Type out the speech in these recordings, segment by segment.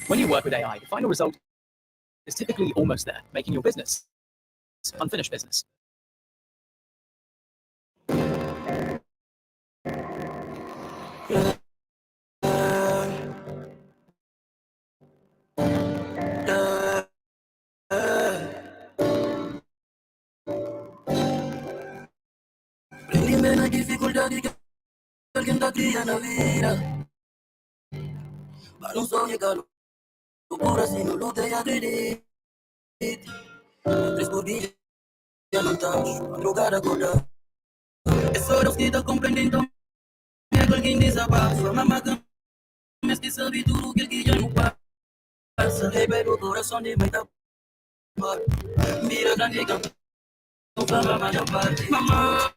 When you work with AI, the final result is typically almost there, making your business unfinished business. Prendi na dificuldade que alguém tá cria na vida. Para não sonhar loucura se não luta e acredita. Três por dia não tá, madrugada acordar. É só Deus que tá compreendendo. É alguém desabafa. Mamá que que sabe tudo que que já não passa. Rei o coração de mãe tá. Mira grande canto. Mamá, mamá,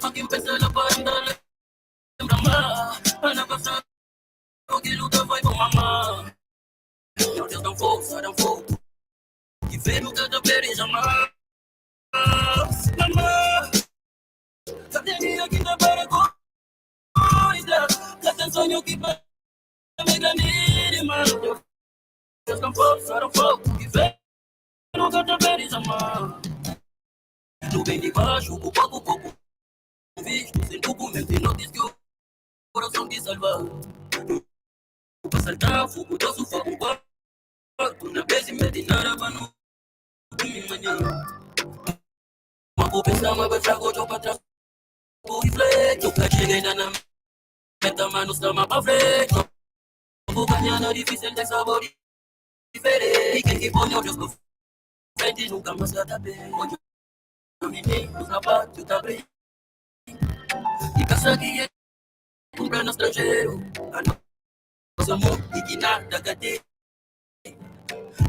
a quem pensa lá para andar lembra mais. Ana passar o que luta vai com mamá. Meu Deus, dá força, dá fogo. Que vê nunca dá pere jamais. Mamá, cadê minha quinta para cuidar? Cadê sonho que vai me grande demais? Meu Deus, dá força, dá fogo. Que vê nunca dá pere jamais. No bem de baixo, com pouco, pouco visto, sem documento e não diz que o coração te salva. Pra saltar fogo, dá sufoco, quarto na base, medinara, para não me manhã. Mas pensar, mas vai fraco, eu pra trás. Vou reflete, eu quero chegar na meta, mas não está mais pra frente. Vou ganhar na difícil de sabor diferente. E quem que põe olhos no frente nunca mais tá bem. Hoje eu menino, sapato tá bem. E casa que é comprar no estrangeiro. A nosso amor e que nada cadê.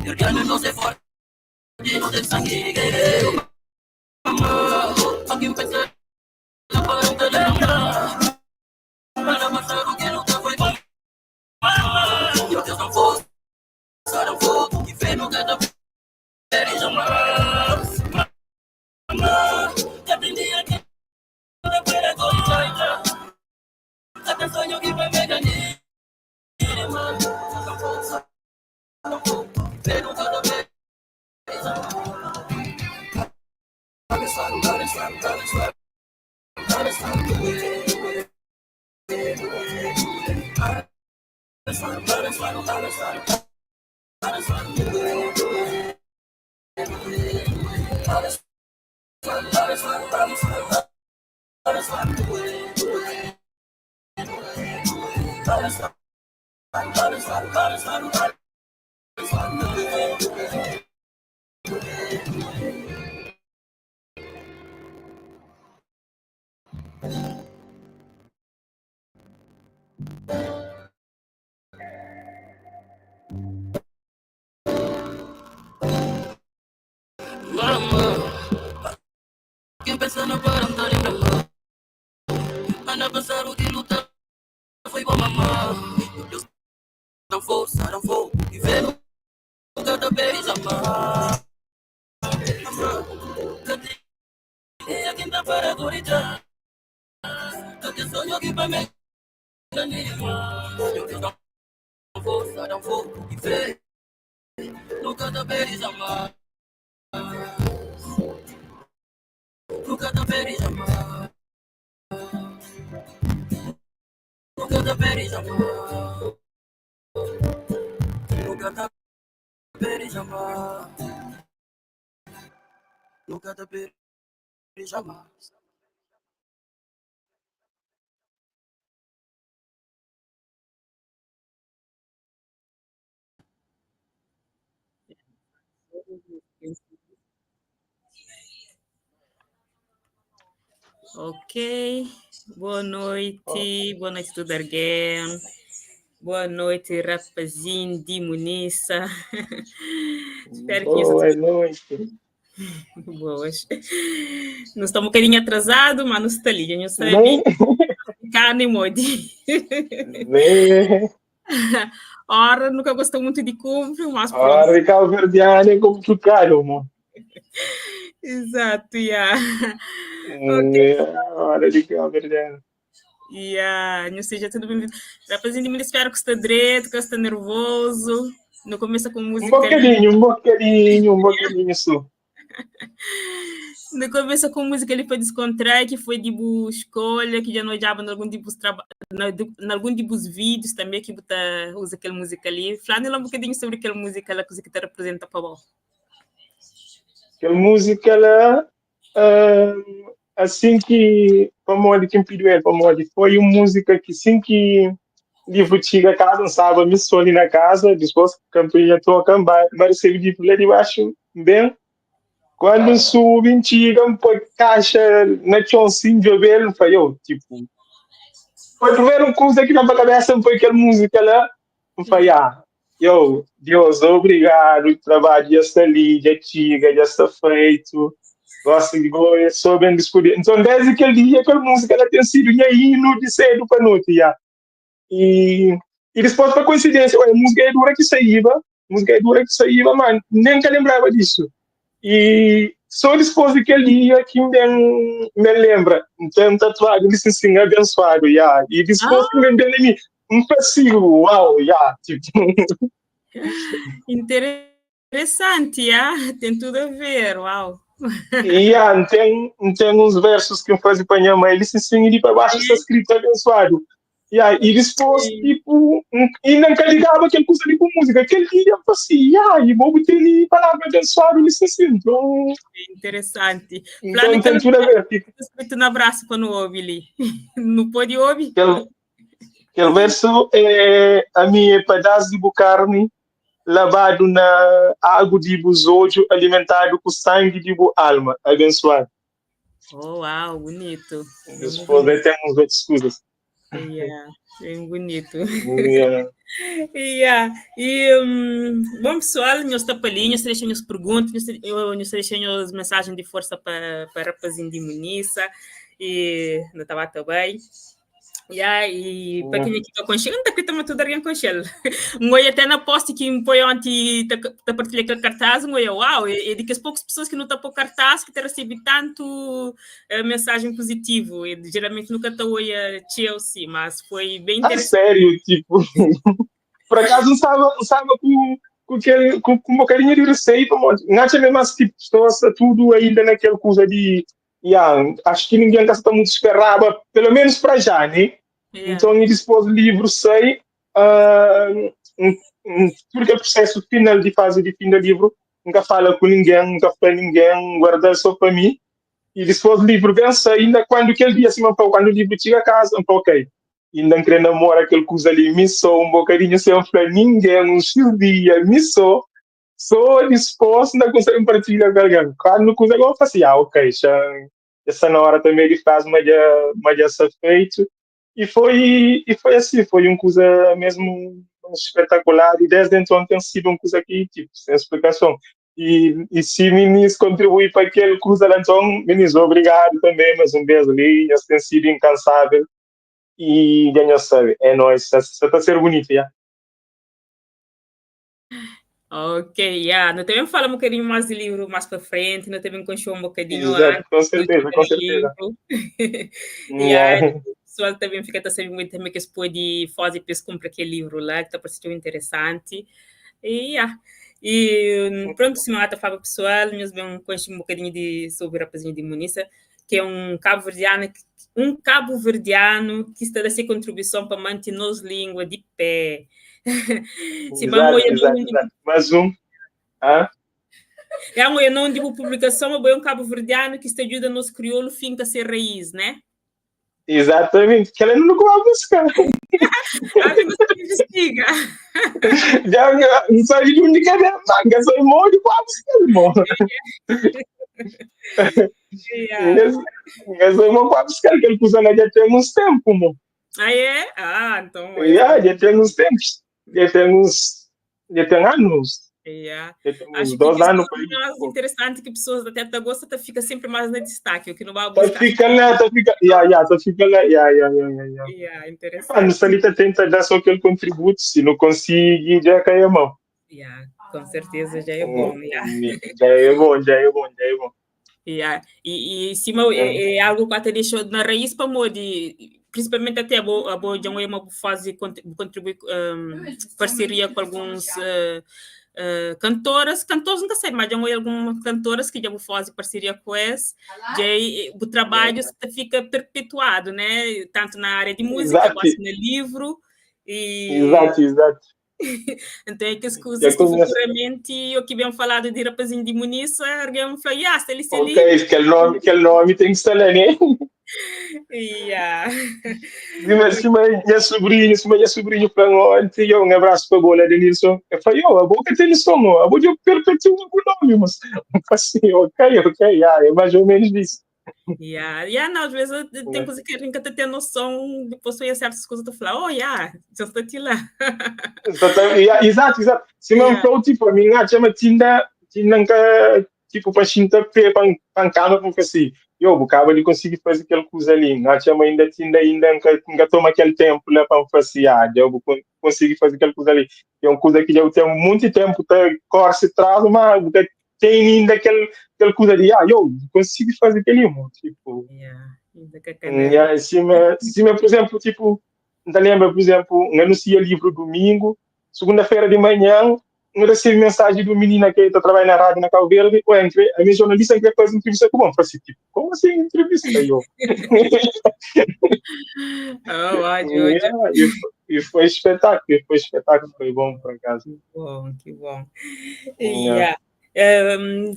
Organo não se forte, não tem sangue guerreiro. Mamá, a quem pensa lá para te lembrar. Para passar o que nunca foi com mamá. Meu Deus, não fosse, não fogo que vem nunca dá pere jamais. Mamá, que aprendi a que não para coisa. Cada sonho que vai me ganhar. Não fosse, não fogo que vem nunca dá pere jamais. Mamá, quem pensa não para andar em mamá. Ana pensar o que luta foi com mamá. Meu Deus, dá força, dá fogo e vê nunca dá beija Mamá, cadê a quem tá para acreditar? Cadê sonho que vai me ganhar? Meu Deus, dá força, dá fogo e vê nunca dá beija Nunca dá pere jamais. Nunca dá pere jamais. Nunca dá pere jamais. Nunca dá pere jamais. Ok, boa noite, boa noite tudo alguém. Boa noite, rapazinho de Munissa. Espero que isso Boa noite. Boas. Nós estamos um bocadinho atrasado, mas não está ali, não está Nem, ali. Cá nem modi. nem. Ora, nunca gostou muito de cumprir, mas pronto. Ora, de Cabo Verdeano é complicado, mano. Exato, yeah. Hora de Cabo Verdeano. Yeah, nho seja tudo bem-vindo. Rapazinho de mim, espero que está direito, que está nervoso. Não começa com Um música ali. bocadinho, um bocadinho, um bocadinho só. Não começa com música ali para descontrair, que foi de boa escolha, que já não olhava em algum tipo de traba, em algum tipo de vídeos também que bota, usa aquela música ali. Falando lá um bocadinho sobre aquela música lá, que te representa para bom. Aquela música lá, assim que, para que me pediu ele, para foi uma música que assim que livro chega a casa, não sabe, me sou ali na casa, depois campanha toca, vai receber livro lá de baixo, bem. Quando subi, chega, põe caixa na chão, assim, de ver, foi eu, tipo, foi a primeira coisa que na minha cabeça foi aquela música lá, foi, ah, eu, Deus, obrigado, o trabalho já está ali, já chega, já está feito, gosto de gosto, sou bem disponível. Então, desde aquele dia, aquela música ela tem sido minha hino de cedo para noite, já. E depois, por coincidência, olha, a música é dura que saía, música é dura que saía, mas nem que lembrava disso. E só depois daquele dia que me lembra, tem um tatuagem, disse assim, abençoado, já. E depois que me lembra de mim, um passivo, uau, já. Tipo. Interessante, já, tem tudo a ver, uau. E yeah, tem uns versos que eu fazia para minha mãe, ele disse assim, e para baixo está escrito abençoado. Yeah, e depois, tipo, e nunca ligava aquele coisa ali com música. Aquele dia eu falei assim, yeah, e vou botar ali palavra abençoado, ele disse assim, então... Interessante. Então, tem tudo a ver. Tipo. Escrito no abraço quando ouve ali. Não pode ouvir? Aquele verso é a minha pedaço de carne lavado na água de buzojo, alimentado com sangue de bu alma, abençoado. Oh, uau, bonito. Depois temos outras coisas. Yeah, bem bonito. Yeah. Yeah. E, bom, pessoal, nós está ali, nós deixamos perguntas, nós deixamos mensagens de força para rapazinho de Munissa e não estava também. Yeah, e para quem aqui está com não está aqui tudo alguém com ele. Um até na post que me põe ontem tá partilhar aquele cartaz, um uau, é de que as poucas pessoas que não estão por cartaz que te recebe tanto mensagem positiva. E geralmente nunca estou a Chelsea, mas foi bem interessante. Ah, sério, tipo, por acaso não sabe com um bocadinho de receio, não tinha mesmo assim, tipo, estou tudo ainda naquela coisa de yeah, acho que ninguém está muito esperava, pelo menos para já, né? Yeah. Então, e depois o livro sai, porque o processo final de fase de fim do livro, nunca fala com ninguém, nunca fala ninguém, guarda só para mim. E depois o livro vem ainda quando aquele dia, assim, quando o livro chega a casa, ok. Ainda não queria namorar aquele coisa ali, me só um bocadinho sem falar ninguém, uns X dias, me só. Só disposto, não consegue partilhar com alguém. Quando coisa agora, eu faço assim, ah, ok, já, essa na hora também ele faz, mas já está feito. E foi assim, foi uma coisa mesmo espetacular. E desde então tem sido uma coisa aqui, tipo, sem explicação. E se meninos contribuir para aquele coisa lá, então, meninos, obrigado também, mais um beijo ali, já tem sido incansável. E já sabe, é nóis, está a ser bonito, já. Ok, yeah. Nós também falamos um bocadinho mais de livro mais para frente, nós também conhecemos um bocadinho Exato, antes com certeza, com certeza. Yeah. Yeah. O pessoal também fica sabendo muito também que se pode fazer para comprar aquele livro lá, que está parecendo interessante. E, yeah. E pronto, se não há fala pessoal, nós vamos conhecer um bocadinho de, sobre o rapazinho de Munissa, que é um cabo-verdiano que está a ser contribuição para manter nossa língua de pé. Se exato, exato, exato. Mais um. Ah? É um, eu não digo publicação, mas é um cabo-verdiano que está ajuda nosso crioulo finca ser raiz, né? Exatamente, que ela não vai buscar. Ah, você investiga. Já não sabe de onde que é manga, só irmão de vai buscar, irmão. Mas irmão vai buscar, que ele usa já tem uns tempo, irmão. Ah, é? Ah, então... Yeah, já tem uns tempos. Já tem uns... Já tem anos. Yeah. Já tem uns Acho que 2 anos. É mais interessante que pessoas até da gosta fica sempre mais no destaque, o que não vai Tá buscar. fica lá, tá fica... Yeah, yeah, tá fica lá, yeah, yeah, yeah, yeah. Yeah, interessante. Ah, no Salita tenta dar só aquele contributo, se não conseguir, já cai a mão. Yeah, com certeza já é bom. Yeah. Já é bom, já é bom, já é bom. Yeah. E cima é algo que até deixou na raiz para de... Principalmente até abo dja N oia ma bu faze, bu kontribui, parseria ku alguns kantoras, kantores N ka sabe, ma dja N oia algun kantoras ki dja bu faze parseria ku es, dja bu trabadju ta fika perpetuadu, né? Tantu na área di múzika, gosi na livru e Exato, exato. Então é kes kuzas ki futuramenti o ki ben faladu di rapazinhu di Munisa, argen fla, ya, sta li, sta li. Ok, kel nomi ten ki sta la, né? Ya. Sima nha sobrinhu, sima nha sobrinhu fla-m onti, yo, un abrasu pa bo la, Denilson. El fla, yo, abo ka ten lison, o, abo dja perpetua bu nomi, mos. N fla si, ok, ok, ya, é mais ou menos isso. Ya, ya, não, às vezes tem coisa que a gente tem noção, depois tu certas coisas, tu fala, oh, ya, já está te lá. Ya, exato, exato. Se não yeah. tipo, a minha chama tinda, tinda nunca, tipo, para xinta pé, para cama, porque assim, eu bocava de conseguir fazer aquela coisa ali, não chama ainda tinda ainda nunca, nunca toma aquele tempo lá para fazer, ah, eu vou conseguir fazer aquela coisa ali. É uma coisa que eu tenho muito tempo, tá, corre-se atrás, mas tem ainda aquele coisa de, ah, eu consigo fazer aquele, tipo. Yeah, yeah, se me, por exemplo, tipo, não lembra, por exemplo, eu anuncia livro domingo, segunda-feira de manhã, eu recebi mensagem de uma menina que está trabalhando na rádio na Cabo Verde, ué, a minha jornalista quer fazer entrevista com bom. Falei assim, tipo, como assim entrevista? Eu? Oh, ótimo, yeah, e foi espetáculo, e foi espetáculo, foi bom por acaso. Que bom, que bom. Yeah.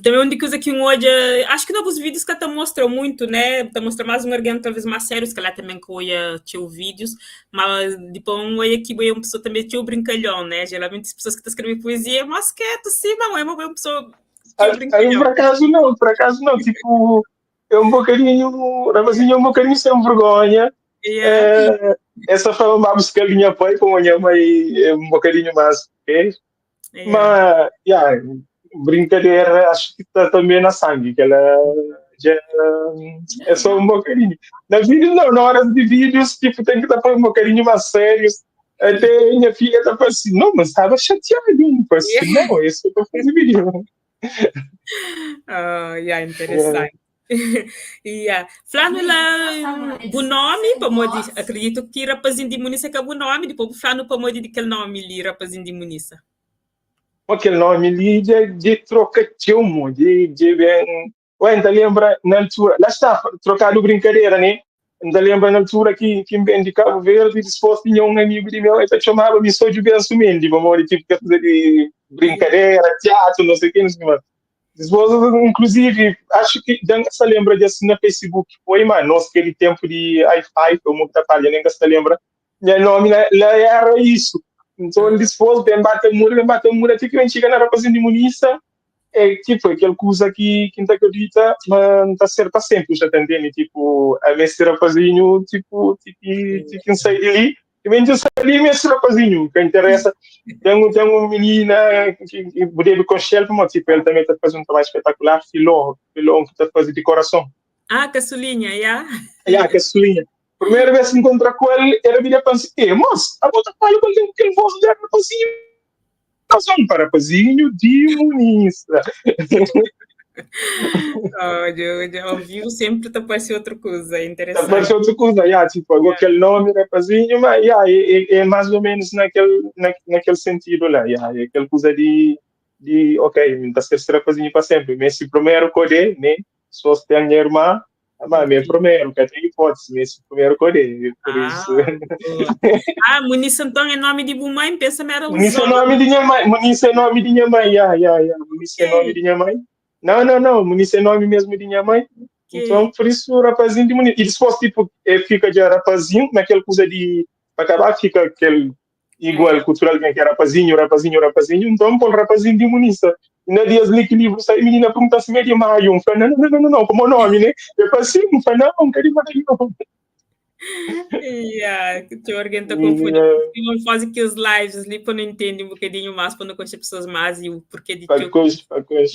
Também uma coisa que um olha, acho que novos vídeos que até mostram muito, né? Tá mostrando mais um alguém talvez mais sério, se calhar também que olha teu vídeos, mas depois um olha que é uma pessoa também teu brincalhão, né? Geralmente as pessoas que estão escrevendo poesia é mais quieto, sim, mas é uma pessoa brincalhão. Por acaso não, tipo, é um bocadinho, rapazinho é um bocadinho sem vergonha. Yeah. É, essa foi uma busca minha pai com a minha mãe é um bocadinho mais, ok? Yeah. Mas, yeah, brincadeira, acho que está também na sangue, que ela já é só um bocadinho. Na vídeo não, na hora de vídeos, tipo, tem que estar um bocadinho mais sérios. Até minha filha está falando assim, não, mas estava chateado. Eu assim, não, isso eu estou fazendo vídeo. Oh, yeah, interessante. Yeah. Falando lá, o nome, pamodi, acredito que rapazinho de Munissa que é o nome, depois falando pamodi de aquele nome ali, rapazinho de Munissa. Aquele nome ali de troca tcheumo, de bem. Ué, ainda lembra na altura, lá está, trocado brincadeira, né? Ainda lembra na altura que vem de Cabo Verde, depois tinha um amigo de meu, ele chamava-me só de Benço Mendes, vamos tipo, que fazer de brincadeira, teatro, não sei o que, não sei o que. Depois, inclusive, acho que já se lembra disso na Facebook, foi, mano, nosso aquele tempo de hi5, como que tá falando, nem se lembra. Meu nome lá, lá era isso. Então, depois, bem bate mura, bem bate mura, até que a gente chega na rapazinho de Munissa, é tipo, aquela coisa que não acredita, mas não está certo para sempre, já tá entendendo? Tipo, a esse rapazinho, tipo, tipo, tipo, sair dali, também já sair ali, esse rapazinho, que interessa. Tem uma menina que deve com mas tipo, ele também está fazendo um trabalho espetacular, Filó, Filó, que está fazendo de coração. Ah, caçulinha, yeah? Yeah, caçulinha. Primeira vez que encontra com ele, ele vira para assim, eh, moço, a bota falha com aquele voz de rapazinho. Razão para rapazinho de Munissa. Olha, ao vivo sempre te aparece outra coisa, é interessante. Aparece outra coisa, yeah, tipo, yeah. aquele nome, rapazinho, mas yeah, é mais ou menos naquele sentido lá, yeah, é aquela coisa de ok, está ser rapazinho para sempre, mas se primeiro code, né, só se tem a minha irmã, mas meu primeiro, que tem hipótese, nesse primeiro code, por ah, isso. Ah, Munissa então é nome de mãe, pensa me era Munissa é nome de minha mãe, Munissa é nome de minha mãe, yeah, yeah. Munissa é nome de minha mãe. Não, não, não, Munissa é nome mesmo de minha mãe. Okay. Então, por isso, o rapazinho de Munissa. E depois, tipo, fica de rapazinho, naquela coisa de. Para acabar, fica aquele igual cultural que é rapazinho, rapazinho, rapazinho. Então, põe rapazinho de Munissa. E na dias ali que livro sai, a menina pergunta se é de maio. Eu falei, não, não, não, não, não, como o nome, né? Eu falei assim, não falei, não, não quero maio. Yeah, que alguém está confundindo. Yeah. Não faz aqui os lives ali para não entender um bocadinho mais, para não conhecer pessoas mais e o porquê de teu. Coisa, coisa.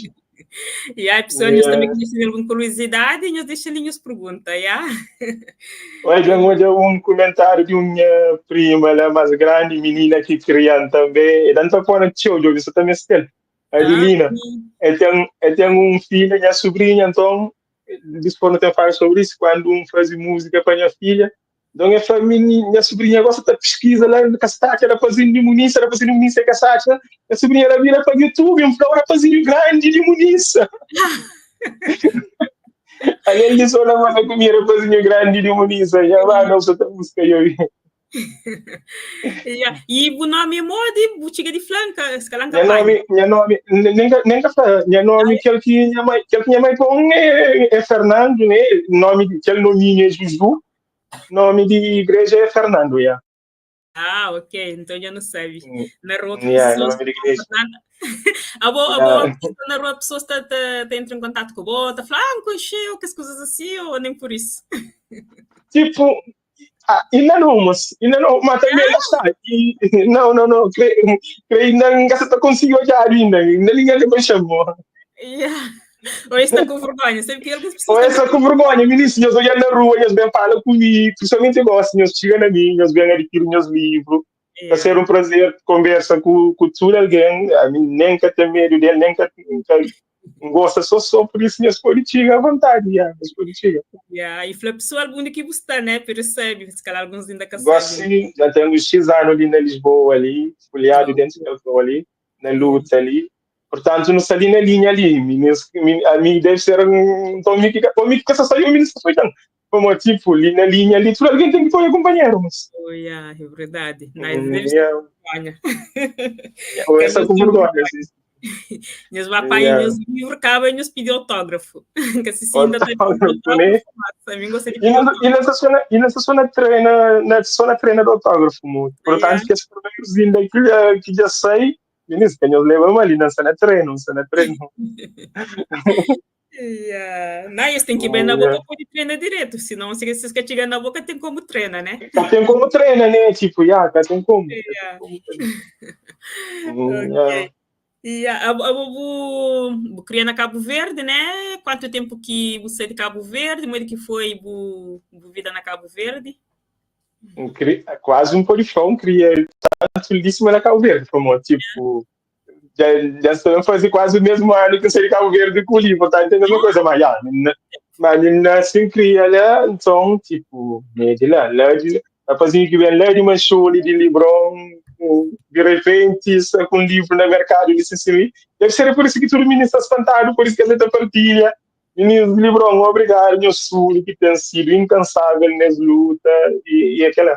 E aí, pessoas yeah. também que têm alguma curiosidade, e nos deixam ali nos pergunta, yeah? Olha, olha um comentário de uma prima, ela é mais grande, menina que criando também, e tanto fora tio, eu vi também estel. Adelina, ah, eu tenho um filho, minha sobrinha, então, depois não tenho falar sobre isso, quando um faz música para minha filha, Nton, el fla, mi, nha subrinha gosta ta piskiza la na Kastatxa, rapazinhu di Munisa, rapazinhu di Munisa é Kastatxa. Nha subrinha la bira pa YouTube, N fla, o rapazinhu grandi di Munisa. Ali el disa la manda ku mi, rapazinhu grandi di Munisa. Nha ba, no sa ta buska yo. Yeah. E bu nome é modi? Bu txiga di fla, nka, se calhar nka Nha panha. nome, nha nome, nem ka, nem ka fla, nha nome kel ki nha mãe, kel ki nha mãe pon é, é Fernando, né? Nome, kel nominho é Juju. Nome de igreja é Fernando, yeah. Ah, ok, então já não sabe. Na rua que Yeah, pessoas nome de igreja. Fernando. A boa, a boa, Yeah. na rua pessoas tá, tá, tá entra em contato com boa, tá falando, ah, me conheceu, que as coisas assim, ou nem por isso. Tipo, ah, ainda não, mas ainda não, mas também lá está. E, não, não, não, creio, creio ainda não se conseguiu olhar ainda, ainda ninguém lhe chamou. Yeah. Ou está com vergonha, sempre que algumas pessoas Ou essa com vergonha, menino, senhores olham na rua, eles bem falam comigo, principalmente gosto, senhores chegam a mim, eles vêm adquirir meus livros. Vai ser um prazer conversa com, com tudo alguém, a mim nem que tem medo dele, nem que, que gosta só só por isso, senhores pode chegar à vontade, yeah, mas pode chegar. Yeah, e fala pessoal onde que você está, né? Percebe, se calhar alguns ainda que Gosto sim, já tenho X anos ali na Lisboa ali, folheado dentro da Lisboa ali, na luta ali. Portanto, não está ali na linha ali. Meninos, a mim deve ser um. Então, me que me que só saiu, menino foi tão. Como tipo, ali na linha ali, tudo alguém tem que pôr companheiro, mas. Oh, yeah, é verdade. Mas deve ser Yeah. vergonha. Ou essa com vergonha, assim. Nhos vai para Yeah. nhos livro, acaba e nhos pedir autógrafo. Que se ainda tem Autógrafo, né? autógrafo, a mim gosta de E pedir não, autógrafo. e não só na, e não só na treina, na, só na treina do autógrafo, muito. Portanto, Yeah. que os primeiros ainda que já sei, meninos, que nós levamos ali, não só na treino, não só na treino. Yeah. Não, eles têm que ir bem na Yeah. boca pode treinar direito, senão se vocês querem chegar na boca tem como treinar, né? Cá tem como treina, né? Tipo, yeah, cá tem como. Yeah. Yeah. E a, bu cria na Cabo Verde, né? Quanto tempo que você é de Cabo Verde? Como é que foi bu, bu vida na Cabo Verde? Um quase um polifão, cria tanto lindíssimo na Cabo Verde, como, tipo, já, já estamos fazendo quase o mesmo ano que eu saí de Cabo Verde com o livro, tá? Entendendo a mesma coisa, mas, já, mas nasci cria lá, então, tipo, de lá, lá de, rapazinho que vem lá de Manchuli, de Libron, de repente, está com um livro no mercado, disse assim, deve ser por isso que todo menino está espantado, por isso que a gente partilha. Meninos de Libron, obrigado, meu sul, que tem sido incansável nessa luta, e aquela.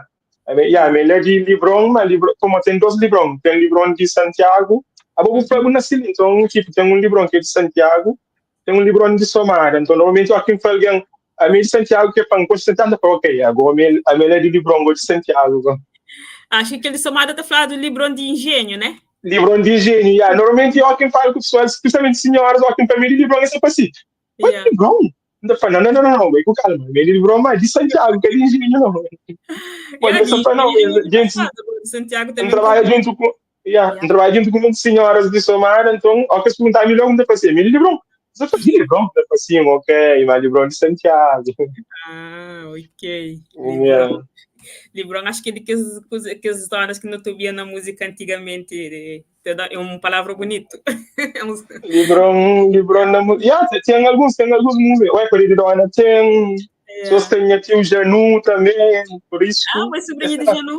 Yeah, melhor de Libron, mas Libron, como tem dois Libron, tem Libron de Santiago, a vou falar na Sicília, então, tipo, tem um Libron que é de Santiago, tem um Libron de Somara, então, normalmente, eu aqui falo alguém, a minha de Santiago, que é para Santiago, falo, ok, agora a melhor de Libron, de Santiago. Acho que ele de Somara tá falando do Libron de Engenho, né? Libron de Engenho, yeah. Normalmente, eu quem falo com pessoas, especialmente senhoras, eu quem para mim de Libron é sempre assim, mas Yeah. Libron? Não, falo, não, não, não, não, vem com calma, de Libron, mas de Santiago, que é de Engenho, não. Pode Yeah, ser só não, Engenho, gente, Santiago um também. trabalho junto com, yeah, um trabalho junto com muitas senhoras de Somara, então, ao que se perguntar, melhor não fazia, me Libron. Você fazia Libron? Eu assim, ok, mas Libron de Santiago. Ah, ok. Yeah. Libron, acho que é de que as, que as zonas que não te ouvia na música antigamente, é uma palavra bonita. É Libron, Libron na música. Yeah, tem alguns, tem alguns músicos. Ué, por de Dona tem, yeah. tem tio Janu também, por isso. Ah, mas sobrinho de Janu?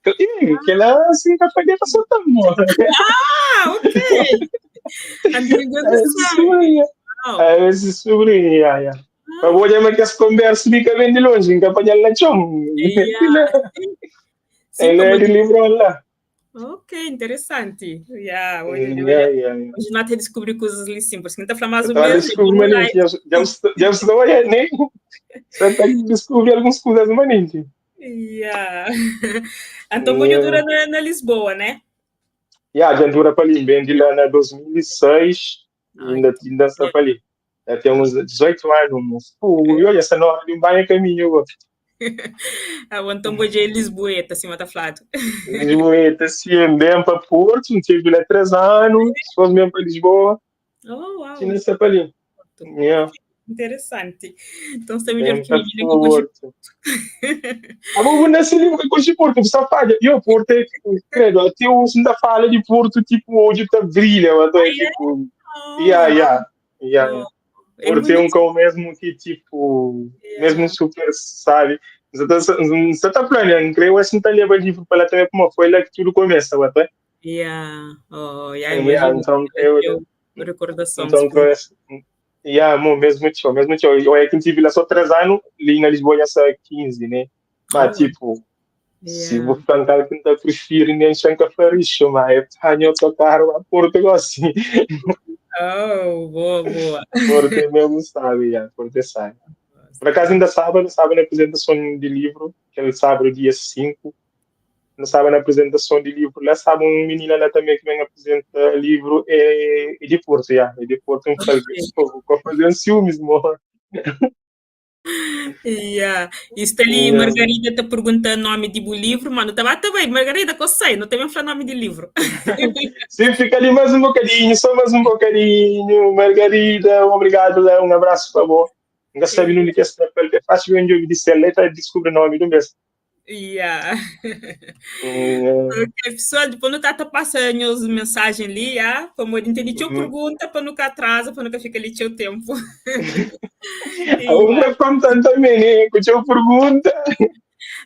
Ih, que ela assim, que a passou tão Ah, ok. Antiga do céu. É, esse sobrinho, yeah, yeah. Ah. Vou olhar que as conversas fica bem de longe, que apanhar lá chão. Ela é de livro lá. Ok, interessante. Yeah, hoje, yeah, yeah, yeah. Hoje não até descobrir coisas ali simples. Quem está falando mais ou menos. Descobri, já estou aí, né? Só tá descobrir algumas coisas manente. Yeah. Então, yeah. dura na, na Lisboa, né? Yeah, já dura para ali, bem de lá na 2006, ainda ainda está para ali. Já tem uns 18 anos. Ui, olha, essa nora de um banho caminho. Ah, então vou de Lisboeta, assim, tá falado. Lisboeta, sim, bem para Porto, tive lá 3 anos, depois mesmo para Lisboa. Oh, uau. Tinha essa para ali. Yeah. Interessante. Então, você melhor que menina que Porto. Ah, vou nesse livro que eu de Porto, só falha. E o Porto é, credo, até o ainda fala de Porto, tipo, hoje tá brilha, mas é, tipo... Yeah, yeah, yeah. Oh. Porto é um cão mesmo que, tipo, yeah. mesmo super, sabe? N sa ta plania, N kre osi N ta leba livru pa la tanbe, pamodi foi la ki tudu kumesa, ba ta. Yeah, oh, yeah, Yeah, imajina nton eu, txeu rekordason. nton kre, yeah, mo, mesmu txeu, mesmu txeu. Oia ki N tivi la so 3 anu, li na Lisboa dja sa 15, ne? Ma Oh, tipo, si yeah. bu fla-m kal ki N ta prifiri, nen xa N ka fla rixu, ma é panha otokaru ba Portu gosi. Oh, boa, boa. Portu é mesmu sabi, yeah, Portu é sabi. Por acaso ainda sábado, staba na apresentason di livru, kel sábadu dia 5, nu staba na apresentason di livru lá, staba un minina lá também ki ben apresenta livru, é, é di Portu, yeah, é di Portu, N fla, pô, vou fazer um ciúmes, mo. Yeah. E sta li Yeah. Margarida ta pergunta nome di bu livru, mas nu ta ba ta bai, Margarida, ko sai, nu ta ben fla nome di livru. Sim, fica ali mais um bocadinho, só mais um bocadinho. Margarida, obrigado, Léo, um abraço para você. N ka sabe nunde ki es sta pa el, é fácil ben djobe di sel, el ta diskubri nomi di un bes. Yeah. Ok, pessoal, depois nu tá ta passa nhos mensagem li, ya, pamodi N tene txeu pergunta pa nu ka atrasa, pa nu ka fika li txeu tempo. Abu vai kontan tanbe, ne, ku txeu pergunta.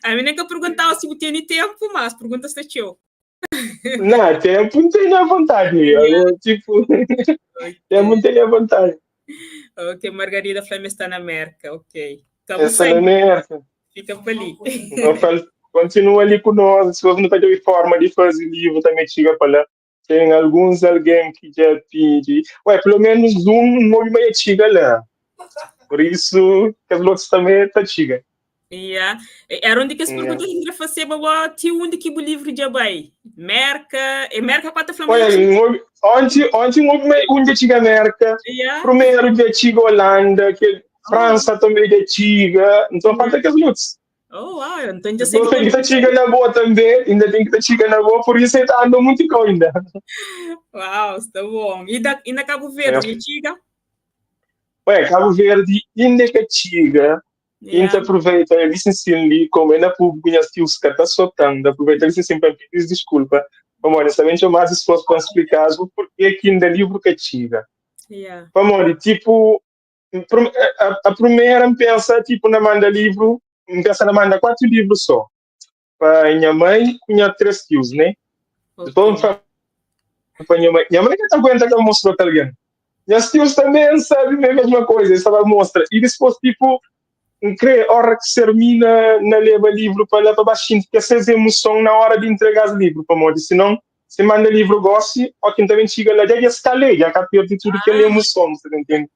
Ami nem ka perguntaba si bu tene tempo, mas pergunta sta txeu. Na, tempo N tene à vontade, Yeah. eu, tipo, tempo N tene à vontade. Ok, Margarida fla ma sta na Merka, ok. Ka bu Esta sai, na Merka. fica pa li. Então, fal, continua ali ku nós, se não tá de forma de fazer livro também chega para lá. Tem alguns alguém que já pede. Ué, pelo menos um nome vai chega lá. Por isso, que os outros também tá chega. Yeah. Era um de que as Yeah. perguntas que eu fazia, babá, ti onde que o livro já vai? Merca, é Merca para te falar Olha, ontem, ontem um dia chega América, Yeah. primeiro dia chega Holanda, que França também dia chega, então falta que as lutas. Oh, uau, então já sei Então tem que tá chega na boa também, ainda tem que tá chega na boa, por isso ele tá andando muito com ainda. Uau, está bom. E, da, e na Cabo Verde, yeah. chega? Ué, Cabo Verde ainda que chega, Yeah. Então aproveita, eu disse assim ali, como é na público, minhas tios que tá soltando, aproveita disse assim para pedir desculpa. Vamos, também tinha mais esforço para explicar o porquê que ainda livro que chega. Yeah. Vamos, tipo, a primeira pensa, tipo, na manda livro, pensa na manda 4 livros só. Para minha mãe, tinha 3 tios, né? Ok. Depois, para minha mãe que tá aguenta que eu mostro para alguém. Minhas tios também sabem a mesma coisa, estava a mostrar. E depois, tipo, crê, hora que termina na leva livro para lá para baixo, que essas emoções na hora de entregar o livro, para modo, senão se manda livro goste, ou quem também chega lá, já escalei, já captou de tudo que é emoção, você entende?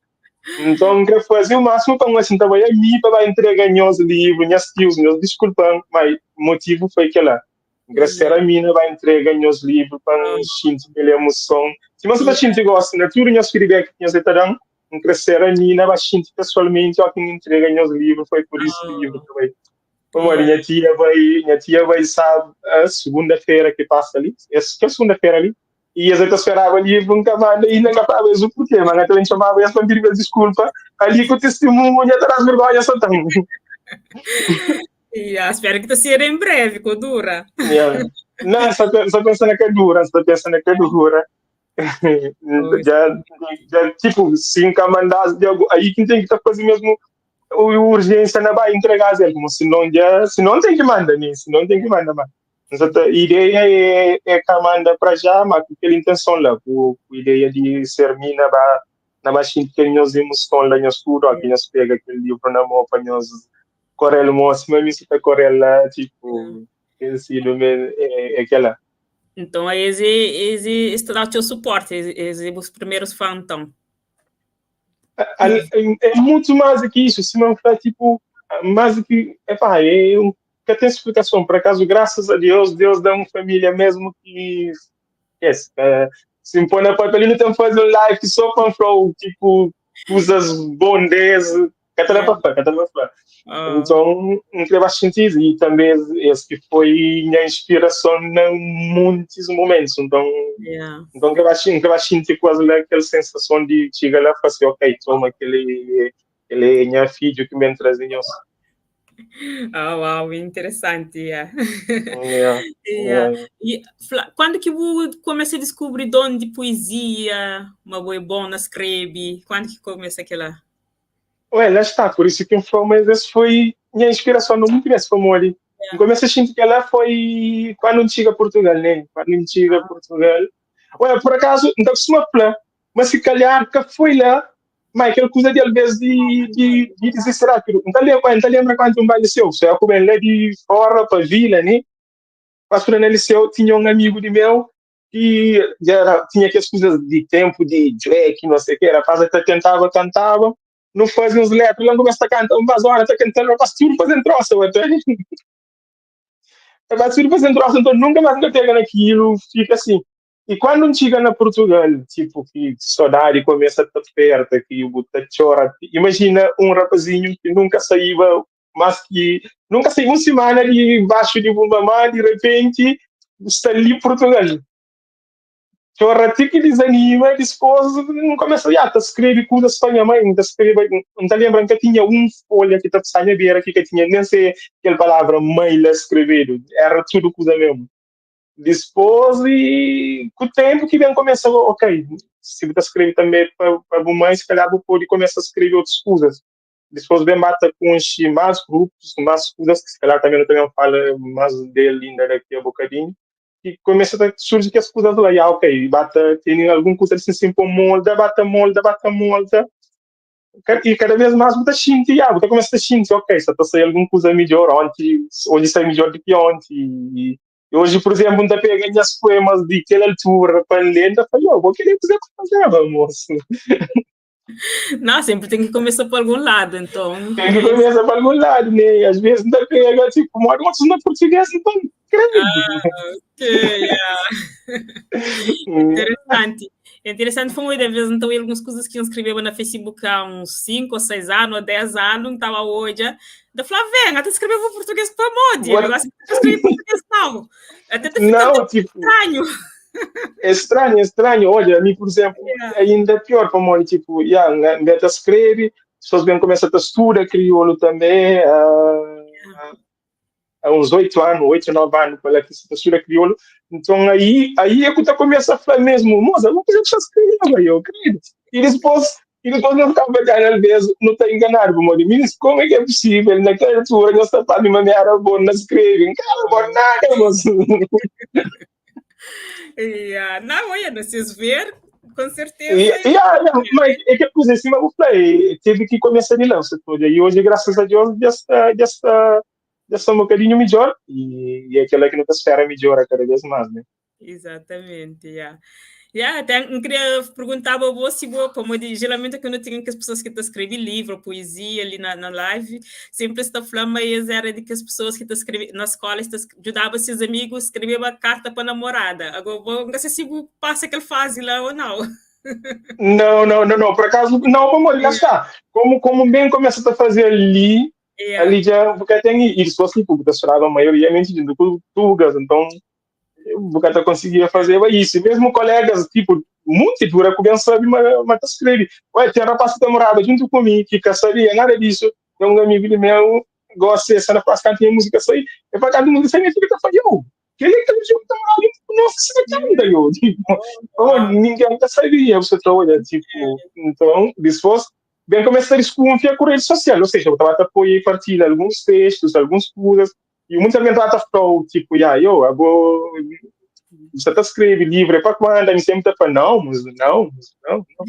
Então, quero fazer o máximo para assim, também a mim, para entregar meus livros, minhas tios, meus desculpa, mas o motivo foi que lá, agradecer a mim, vai entregar meus livros para sentir aquela emoção. Se você está sentindo gosto, né? Tudo meus feedback que você está dando, crescer a mim, vai sentir pessoalmente, ó, quem entrega meus livros, foi por isso que o livro também. Como minha tia vai, sabe, a segunda-feira que passa ali, essa que é a segunda-feira ali, e as outras esperavam o livro, nunca mais, e nunca falava isso por quê, mas também chamava essa para pedir desculpa, ali com o testemunho, atrás vergonha só tem. Yeah, espero que te seja em breve, com dura. Yeah. Não, só pensa na que dura, só pensa na que dura. Já, já, tipo, se nunca mandasse de algo, aí quem tem que tá fazendo mesmo urgência na vai entregar ele, como se não já, se não tem que mandar, né? Se não tem que mandar, mas a ideia é que manda para já, mas com aquela intenção lá, com a ideia de ser mina ba na baixinha que nós emoção lá, nós tudo, aqui nós pega aquele livro na mão para nós correr moço, mas me tá correr lá, tipo, esse nome é aquela. Então, esse dá o teu suporte, esse os primeiros fãs, então. É muito mais do que isso, se não for, tipo, mais do que, epá, é um, que tem explicação, por acaso, graças a Deus, Deus dá uma família mesmo que, yes, é, se impõe na papel, não tem que fazer um live só para falar, tipo, coisas bondez, cada. Então, não tem bastante isso, e também esse que foi minha inspiração em muitos momentos, então, então que bastante quase aquela sensação de chegar lá e falar assim, ok, toma, aquele, ele é minha filho que me traz em nós. Oh, uau, interessante, yeah. Yeah, Yeah. yeah. E, Flá, quando que você começa a descobrir dom de poesia, uma boa bom na escreve, quando que começa aquela? Ué, lá está, por isso que eu falo, mas esse foi nha inspirason na mutu bes pamodi N kumesa xinti kel-la foi kandu N txiga Purtugal, ne? Kandu N txiga Purtugal, Olha, por acaso, N ta kustuma fla ma si kalhar ka foi la, ma é kel kuza di alvês di, di, di disisti rápidu. N ta lembra, N ta lembra kantu N bai liseu, so ku ben la di fora pa vila, ne? Pa studa na liseu, tinha un amigu di meu ki dja era, tinha kes kuzas di ténpu di Drake, não sei o quê, rapaz ta tentaba kantaba, nu faze uns letras la, N kumesa ta kanta, un bas ora ta kanta, rapaz tudu faze trosa, até Rapaz tudu faze trosa, nton nunka más N ka pega nakilu, fika assim. E quando N txiga na Portugal, tipo, ki sodadi kumesa ta perta, ki bu ta txora, imajina un rapazinhu ki nunka saiba mas ki nunka sai un simana di baxu di bu mamá, di repenti bu sta li Portugal. Txora ti ki dizanima, dispôs N kumesa ya ta skrebe kuzas pa nha mãe, N ta skrebe, N ta lenbra N ka tinha un folha ki ta psa nha bera ki ka tinha nen se kel palavra mãe la skrebedu, era tudu kuza mesmu. Dispôs i ku tenpu ki ben kumesa ok, si bu ta skrebe tanbe pa pa bu mãe, si kalhar bu pode kumesa skrebe otus kuzas. Dispôs ben ba ta konxe más grupus, más kuzas ki si kalhar tanbe nu ta ben fala más del inda daki a bokadinhu. ki kumesa ta surji kes kuzas la, ya ok, ba ta tene algun kuza di sin pa molda, ba ta molda, ba ta molda, i kada vez mas bu ta xinti, ya, bu ta kumesa ta xinti, ok, sa ta sai algun kuza midjor, onti, oji sai midjor di ki onti, i oji, por izemplu, N ta pega nhas poemas di kel altura pa N lê, N ta fla, yo, bo kel-li é kuze ku fazeba, mosu. Não, sempre tem que começar por algum lado, então. Tem que começar por algum lado, né? Às vezes não pega, tipo, modo outros na português, então, credo. Ah, ok, yeah. Interessante. Interessante, foi uma ideia, vez então algumas coisas que eu escrevia na Facebook há uns 5 ou 6 anos, ou 10 anos, estava hoje, da falar, vem, até escreveu português para modi, agora escrevi português não. Até te Não, tipo, estranho. É estranho, é estranho. Olha, a mim, por exemplo, Yeah. ainda pior para mim, tipo, yeah, ainda tá escreve, pessoas bem começam a estudar crioulo também, há uns 8 anos, 8, 9 anos, para lá que se estuda crioulo. Então aí é que tu começa a falar mesmo, moça, vou fazer que escreve, eu creio. E depois não ficava às vezes, não está enganado, como eu como é que é possível, naquela altura, nós está falando de maneira boa, não escreve, cara, bom nada, moço. Yeah. Não, olha, não se ver, com certeza. E, yeah, mas é que coisa em cima eu falei, teve que começar de lá, e hoje, graças a Deus, já está um bocadinho melhor, e é aquela que não espera melhor cada vez mais, né? Exatamente, yeah. Yeah, até eu queria perguntar para você, se boa, como de, geralmente quando eu tinha que as pessoas que estão escrevendo livro, poesia ali na live, sempre está falando, mas era de que as pessoas que estão escrevendo na escola estão, ajudava seus amigos a escrever uma carta para a namorada. Agora, vou, não sei se passa aquela fase lá ou não. Não, não, não, não, por acaso, não, vamos lá está. Como bem começa a fazer ali, ali já, porque tem, e se fosse, tipo, a maioria de tugas, então, o cara conseguia fazer isso. E mesmo colegas, tipo, muito dura, que bem sabe, mas escreve. Ué, tem um rapaz que morava junto comigo, que não sabia nada disso. Tem um amigo meu, gosta dessa, na faz canta música aí. Eu falo, canta música aí, fica falando, eu, que ele que ele tá morando, nossa, você canta, eu, tipo, oh, ninguém tá sabia, você tá olhando, tipo, então, depois, bem começa a desconfiar com a rede social, ou seja, eu estava a apoiar e partilhar alguns textos, algumas coisas, e muita gente está falando, tipo, yeah, eu, agora, você está escrevendo livro, é para quando? A sempre está falando, não, mas não, mas não, não.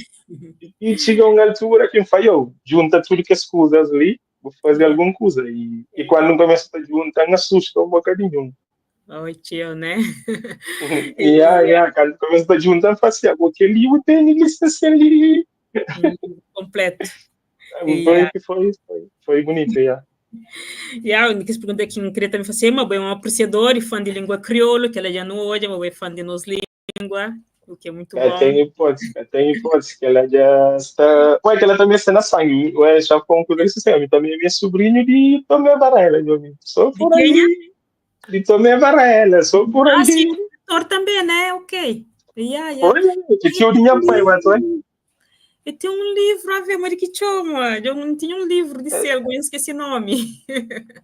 E chega uma altura que eu falo, eu, junta tudo que as coisas ali, vou fazer alguma coisa. E quando começa a juntar, me assusta um bocadinho. Oi, tio, né? Yeah, quando começa a juntar, faz assim, aquele livro tem lista ali. Completo. Foi, foi bonito, yeah. Yeah, a única pergunta que eu queria também fazer, mas é um apreciador e fã de língua crioula, que ela já não hoje, mas é fã de nossa língua, o que é muito É, bom. tem hipótese, tem hipótese, que ela já está. Ué, que ela também está na sangue, ué, já com o isso assim, também é meu sobrinho de Tomé Varela, meu amigo. Sou por De quem aí. De Tomé Varela, sou por Ah, aí. sim, ator também, né? Ok. Yeah. Foi, que tio de minha pai, ué, tu é? Eu tenho um livro a ver, mas que chama? Eu não tinha um livro de ser, eu esqueci o nome.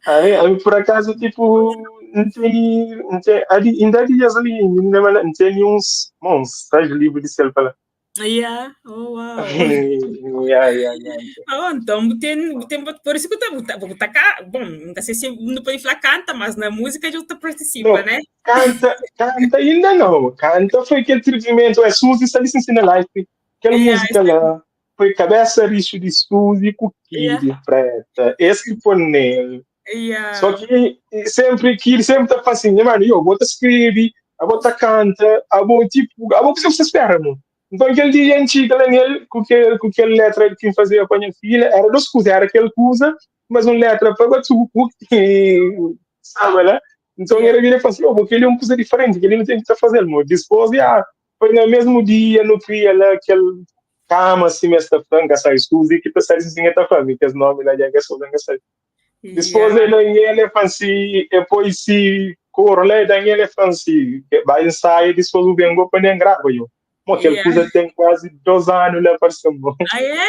Aí, por acaso, tipo, não tem, não tem, ali, ainda há dias ali, ainda não tem uns, bom, uns seis livros de céu para lá. Yeah. Oh, wow. Yeah, yeah, yeah. Oh, então bu ten, bu ten, por isso que bu ta, bu ta ka, bom, não sei se não pode falar canta, mas na música já tá participa, Não, né? canta, canta ainda não. Canta foi aquele atrevimento, é Suzy está ali se na live. Aquela Yeah, música lá foi cabeça rixo de Suzy com Yeah. Kid Preta. Esse que foi nele. Yeah. Só que sempre que ele sempre tá falando assim, mano, eu vou te escrever, eu vou te canta, eu vou tipo, eu vou fazer o que você espera, mano. Então aquele dia antigo lá nele, com aquele letra que fazia para minha filha, era duas coisas, era aquele coisa, mas uma letra para batuco, e, sabe lá? Então ele vira e fala assim, oh, porque ele é uma coisa diferente, que ele não tem que tá fazendo, mano. Depois, já, foi no mesmo dia, no cria lá, aquele cama assim, esta franca, sai Suzy, que tá assim, tá falando, que os nomes lá, já que sou, já sai. Depois ele ele fancy, depois se coro lá, ele fancy, vai ensaio, depois o vengo para nem grava eu. Bom, aquele coisa tem quase 2 anos lá para bom. Ah, é?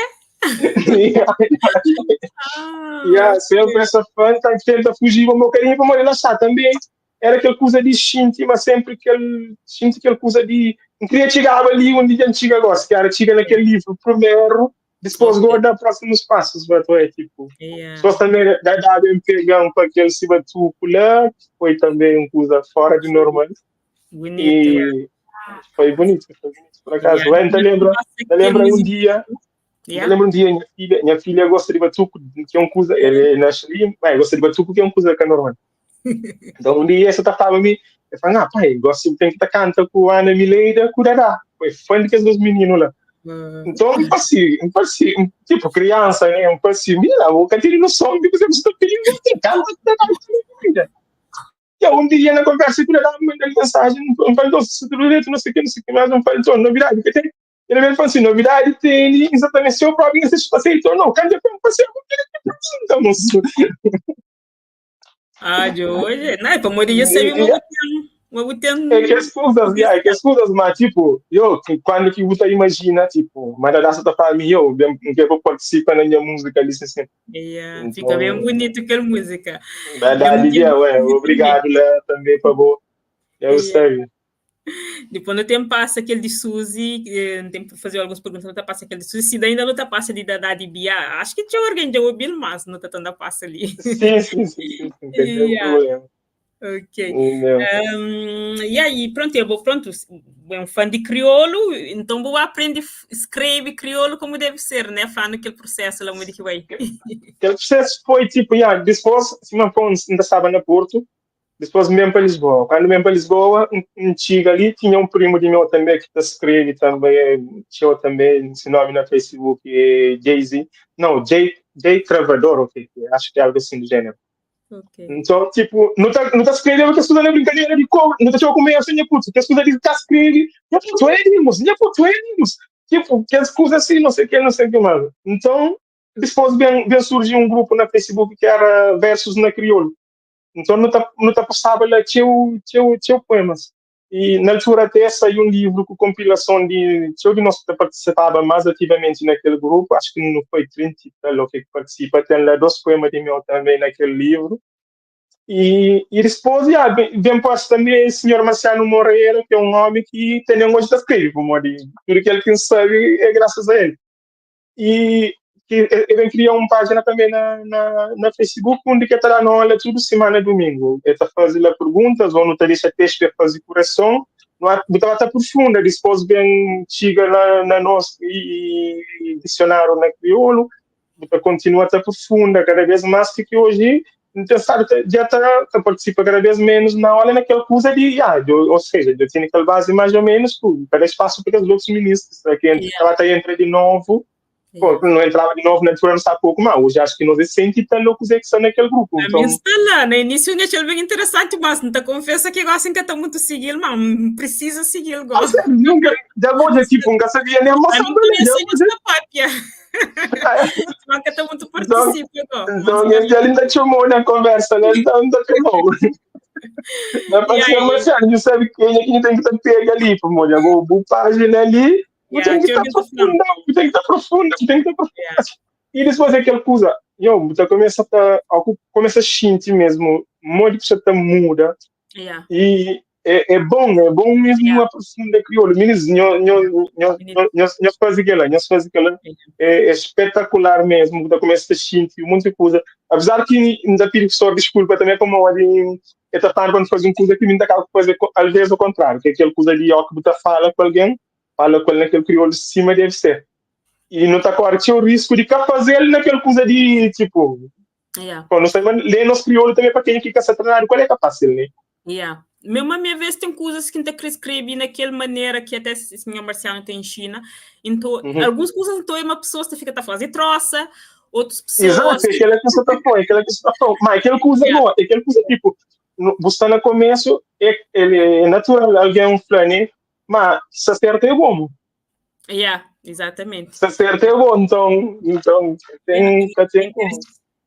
Yeah. Ah, Yeah, sempre essa fã tá, tenta fugir o meu carinho para relaxar também. Era aquele coisa de xinte, mas sempre aquele xinte, aquele coisa de. Não queria chegar ali onde a gente chega agora, que era chega naquele livro primeiro, depois guarda próximos passos, mas é tipo. Só também dá dado um pegão para aquele se batuco lá, que foi também uma coisa fora de normal. Bonito. E foi bonito, por acaso. Yeah. Lembra, lembra um dia, eu lembro um dia, minha filha gosta de batuco, que é uma coisa, ele nasce ali, mas gosta de batuco, que é uma coisa que é normal. Então um dia essa estava me, eu falei, ah, pai, gosto tem que estar canta com a Ana Mileida, com o Dadá. Foi fã de que os dois meninos lá. Então, eu passei, eu passei, tipo, criança, né? Eu passei, mira, o Catarina no som, tipo, você está pedindo, canta com o Dadá, E um dia na conversa com o Dadá, me mandou mensagem, não falei, não sei o que, não sei o que mais, não falei, então, novidade, que tem. Ele veio falou assim, novidade tem exatamente seu próprio, você aceitou, não, canta para você, eu queria que pergunta, moço. Ah, de hoje, não, é para morrer, eu sei, uma tem. É que as coisas, é que as coisas, mas tipo, eu, quando que você imagina, tipo, mas a dança da família, eu, não quero participar na minha música ali, assim. Yeah, então, fica bem bonito aquela música. Verdade, yeah, ué, obrigado, Léo, também, por favor. Eu sei. Depois no tempo passa aquele de Suzy, não tem que fazer algumas perguntas, não tá passa aquele de Suzy, se ainda não tá passa de Dadá de Bia, acho que tinha alguém de ouvir, mas não tá tanta passa ali. Sim, tem problema. Ok. E aí, pronto, eu vou, pronto, é um fã de crioulo, então vou aprender a escrever crioulo como deve ser, né? Falando aquele processo lá, muito que vai. Aquele processo foi tipo, yeah, depois, se não ainda estava na Porto, depois mesmo para Lisboa. Quando mesmo para Lisboa, um, um chega ali, tinha um primo de meu também que escreve também, tinha também esse nome na Facebook, é Jay-Z. Não, Jay, Jay Travador, ok, acho que é algo assim do gênero. Então, tipo, não tá escrevendo que as na brincadeira de como, não tá tipo comer assim, puto, que as coisas de tá escreve, minha puto, é animos, minha puto, é animos. Tipo, que as coisas assim, não sei o que, não sei o que, mano. Então, depois vem surgir um grupo na Facebook que era Versos na Crioulo. Então, não tá passava lá, tinha poemas. E na altura até saiu um livro com compilação de. Tinha de nós que participava mais ativamente naquele grupo, acho que não foi 30 e tal, que participa, tem lá dois poemas de meu também naquele livro. E depois, yeah, bem, posto também o senhor Marciano Moreira, que é um homem que tem um gosto de escrever, como de, tudo que ele quem sabe é graças a ele. E que ele criou uma página também na Facebook, onde que está lá na aula tudo semana domingo. Ele está fazendo perguntas, ou não está deixa texto para fazer correção, não é, está profunda, depois bem chega na nosso e dicionário na crioulo, continua a estar profunda cada vez mais, que hoje então, sabe, já está tá participa cada vez menos na aula naquela coisa de, ah, eu, ou seja, eu tenho aquela base mais ou menos, cada espaço para os outros ministros, tá, que entra, ela está entra de novo, pô, não entrava de novo na altura, não sabe pouco mais. Hoje acho que nós é cento e tal loucos é que são naquele grupo. Então... está lá, no início eu achei bem interessante, mas não te confesso que gosto que está muito seguir, mas precisa seguir agora. Ah, nunca, já vou dizer, tipo, nunca sabia nem a moça. Não conhecia papia. Mas que está muito participa. Então, ele ainda chamou na conversa, né? Então, ainda chamou. Mas para Marciano, não sabe quem é que tem que estar pega ali, pô, olha, vou página ali, tem que estar profunda, tem que estar profunda, tem que estar profunda. E depois aquela coisa, eu, você começa a, começa a sentir mesmo, um monte de pessoa tá muda. E É, é bom, é bom mesmo Yeah. aprofunda crioulo. Minis, nho, nho, nho, Minis. nho, nho faze aquela, nho faze aquela. É, é espetacular mesmo, da começa a sentir muita coisa. Apesar que ainda pedi professor desculpa também, como olha, eu tá falando quando faz uma coisa que me acaba de fazer, às vezes o contrário, que é aquela coisa ali, ó, que você fala com alguém, fala com ele naquele crioulo de cima deve ser. E não tá corre tinha o risco de cá fazer ele naquela coisa de, tipo, Yeah. bom, não sei, mas ler nosso crioulo também para quem fica se treinado, qual é que é fácil, né? Yeah. Mesmo a minha vez tem coisas que ainda escrevi naquela maneira que até o senhor Marciano tem ensina. Então, Uhum. algumas coisas então é uma pessoa que fica a fazer troça, outras pessoas. Exato, é aquela que você tá falando, é aquela que você tá falando. Mas aquela coisa Yeah. boa, aquela coisa tipo, no, você tá no começo, é, ele é natural alguém falar, né? Mas se acerta é bom. Yeah, exatamente. Se acerta é bom, então, então tem, tem como.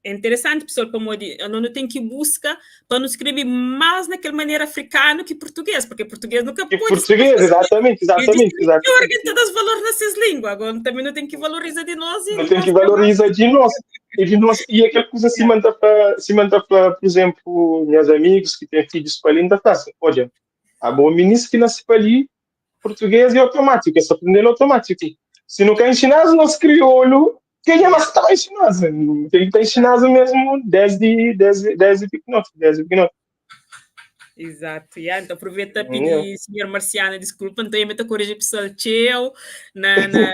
É interessante, pessoal, como eu não tenho que buscar para nos escrever mais naquela maneira africano que português, porque português nunca E pode. português, exatamente, exatamente, Eu exatamente. que todas valor nessas línguas, agora também não tem que valorizar de nós e Não tem que valorizar de nós. E de nós, e aquela coisa se manda para, se manda para, por exemplo, meus amigos que têm filhos para ali, ainda fazem. Olha, a boa menina que nasce para ali, português é automático, é só aprender automático. Se não quer ensinar o nosso crioulo, quem é mais que está ensinando? Tem que estar ensinando mesmo desde, desde, desde pequeno, desde pequeno. Exato, yeah, então aproveita Yeah. pedir senhor Marciano desculpa, então eu me corrigir pessoal teu, na, na...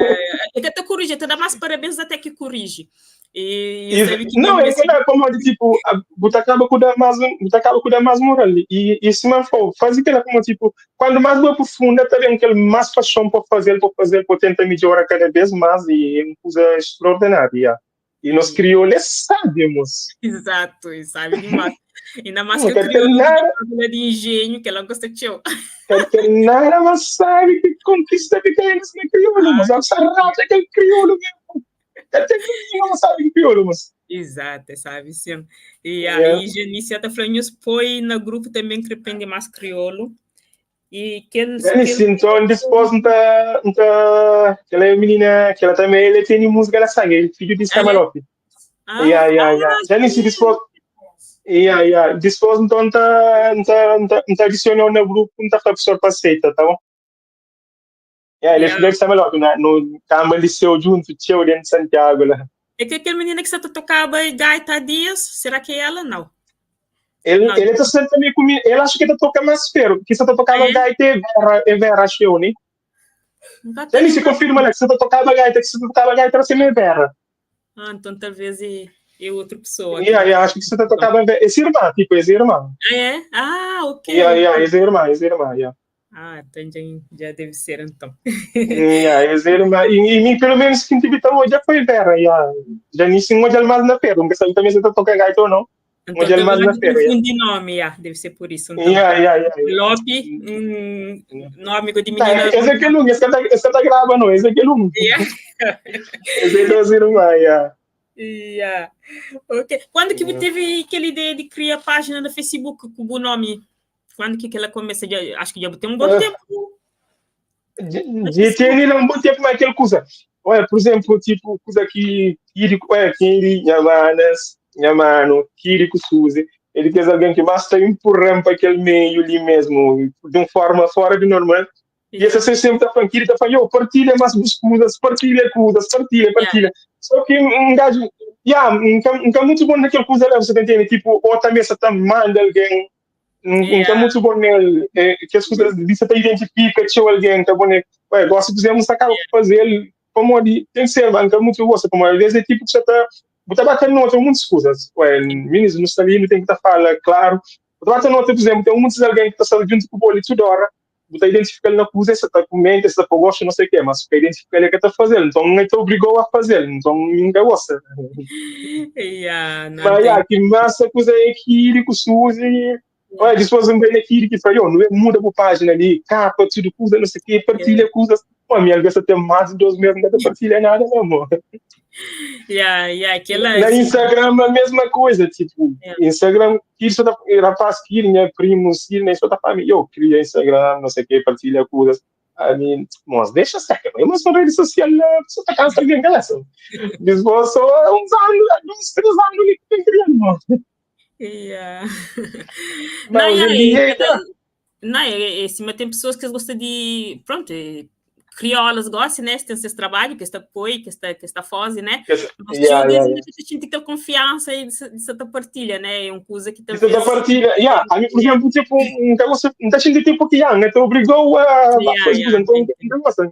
É que até corrige, até dá mais parabéns até que corrige. E, E, sabe que não, mesmo é assim, que é como de, tipo, você acaba com dar mais, você acaba com dar mais moral. E, e se não for, faz aquela como tipo, quando mais vou aprofunda, também aquele mais paixão por fazer, por fazer, por tentar melhorar cada vez mais e é uma coisa extraordinária. yeah. E nós crioulos sabemos. Exato, e sabe demais. Ainda mais Não que o quer ter crioulo nada, de de engenho, que ela gosta de teu. quer ter nada, mas sabe que conquista que tem eles no crioulo, mas é sarrado aquele crioulo mesmo. Quer ter não sabe que crioulo, mas. Exato, sabe sim. E Yeah. aí, Janice até falou, nos põe no grupo também que aprende mais crioulo. E que ele, É isso, então depois não tá, não tá, aquela menina, que ela também, ele tem música na sangue, ele é filho de Samalope. Ah, Yeah, yeah, yeah. ah, Já nem se depois, yeah, yeah. Depois então tá, tá, tá, tá adicionou no grupo, não tá professor para aceita, tá bom? Yeah, ele é Yeah. filho de Samalope, na, no Camba Liceu junto, tio dentro de Santiago lá. É que aquele menino que você tocava gaita há dias, será que é ela? Não. Ele, Não. ele tá sempre também comigo, ele acha que tá tocando mais ferro, que você tá tocando É? gaita é vera, é vera, acho eu, né? Nunca Ele tem. se confirma lá que você tá tocando gaita, que você tá tocando gaita, você não é vera. Ah, então talvez é, é outra pessoa. Yeah, yeah, acho que você tá tocando esse irmão, tipo, esse irmão. Ah, é? Ah, ok. Yeah, yeah, esse irmão, esse irmão, yeah. Ah, então já, já deve ser então. Yeah, esse irmão. E, e, pelo menos quem tive hoje já foi vera, yeah. Já nem se um olho mais na feira, não sabe também se tá tocando gaita ou não. Então Olha mais talvez na eu feira, yeah. confundi nome, yeah, deve ser por isso. Então. Yeah, yeah, yeah. yeah. Lope, hum, nome de Tá, menina. esse aqui é um, esse tá, esse tá gravando, esse aqui é um. Yeah. Esse é esse irmão, yeah. Yeah. Ok. Quando que Yeah. teve aquela ideia de criar página no Facebook com o nome? Quando que, que ela começa? Já, acho que já tem um bom Ah. tempo. De ter ele um bom tempo, mas aquela coisa. Olha, por exemplo, tipo, coisa que Kiri, olha, Kiri, minha manas, minha mano, Kiri com Suzy, ele fez alguém que mais está empurrando para aquele meio ali mesmo, de uma forma fora do normal. E essa pessoa sempre está falando, Kiri está falando, yo, partilha mais coisas, partilha coisas, partilha, partilha. Só que um gajo, yeah, um é muito bom naquele coisa lá, você tá entendendo? Tipo, ou também você tá manda alguém, um Yeah. é muito bom nele, é, que as coisas, você tá identifica, tinha alguém, tá bom nele. Ué, gosto de dizer, você acaba de fazer, como ali, tem que ser, mano, que é muito gosto, como às vezes é tipo que você tá, você tá batendo nota, muitas coisas. Ué, meninos, não está ali, não tem que tá fala, claro. Você tá batendo nota, por exemplo, tem muitos alguém que tá saindo junto com o bolo toda hora, você identifica ele na coisa, você tá comendo, você tá com gosto, não sei o quê, mas você identifica ele que tá fazendo, então não te obrigou a fazer, então ninguém gosta. Yeah, não, Mas, tem- yeah, que massa coisa é que ele com Suzy, olha, depois um bem aqui que falou, não é muda a página ali, capa, tudo, coisa, não sei o quê, partilha coisas. Pô, minha cabeça tem mais de 2 meses, não partilha nada, não, amor. Yeah, yeah, aquela. Na Instagram, a mesma coisa, tipo, Yeah. Instagram, isso da rapaz, que minha primo, que nem só da família, eu cria Instagram, não sei o quê, partilha coisas. I mean, mas deixa seca, mas uma rede social, só tá cansa de galera. Depois só uns anos, uns 3 anos ali que tem criando, mano. Yeah. Mas Não, hoje em yeah, dia, e cada- Não, é, é, sima tem pessoas que gostam de, pronto, é, criolas gostam, né? Tem seus trabalho, que está apoio, que está que está fazendo, né? Mas yeah, yeah, yeah. a gente tem confiança e de, de certa partilha, né? É uma coisa que também. De certa partilha, yeah. A mim, por exemplo, tipo, um negócio, não está tipo que já, né? Te obrigou a yeah, fazer, yeah, então, não gosta,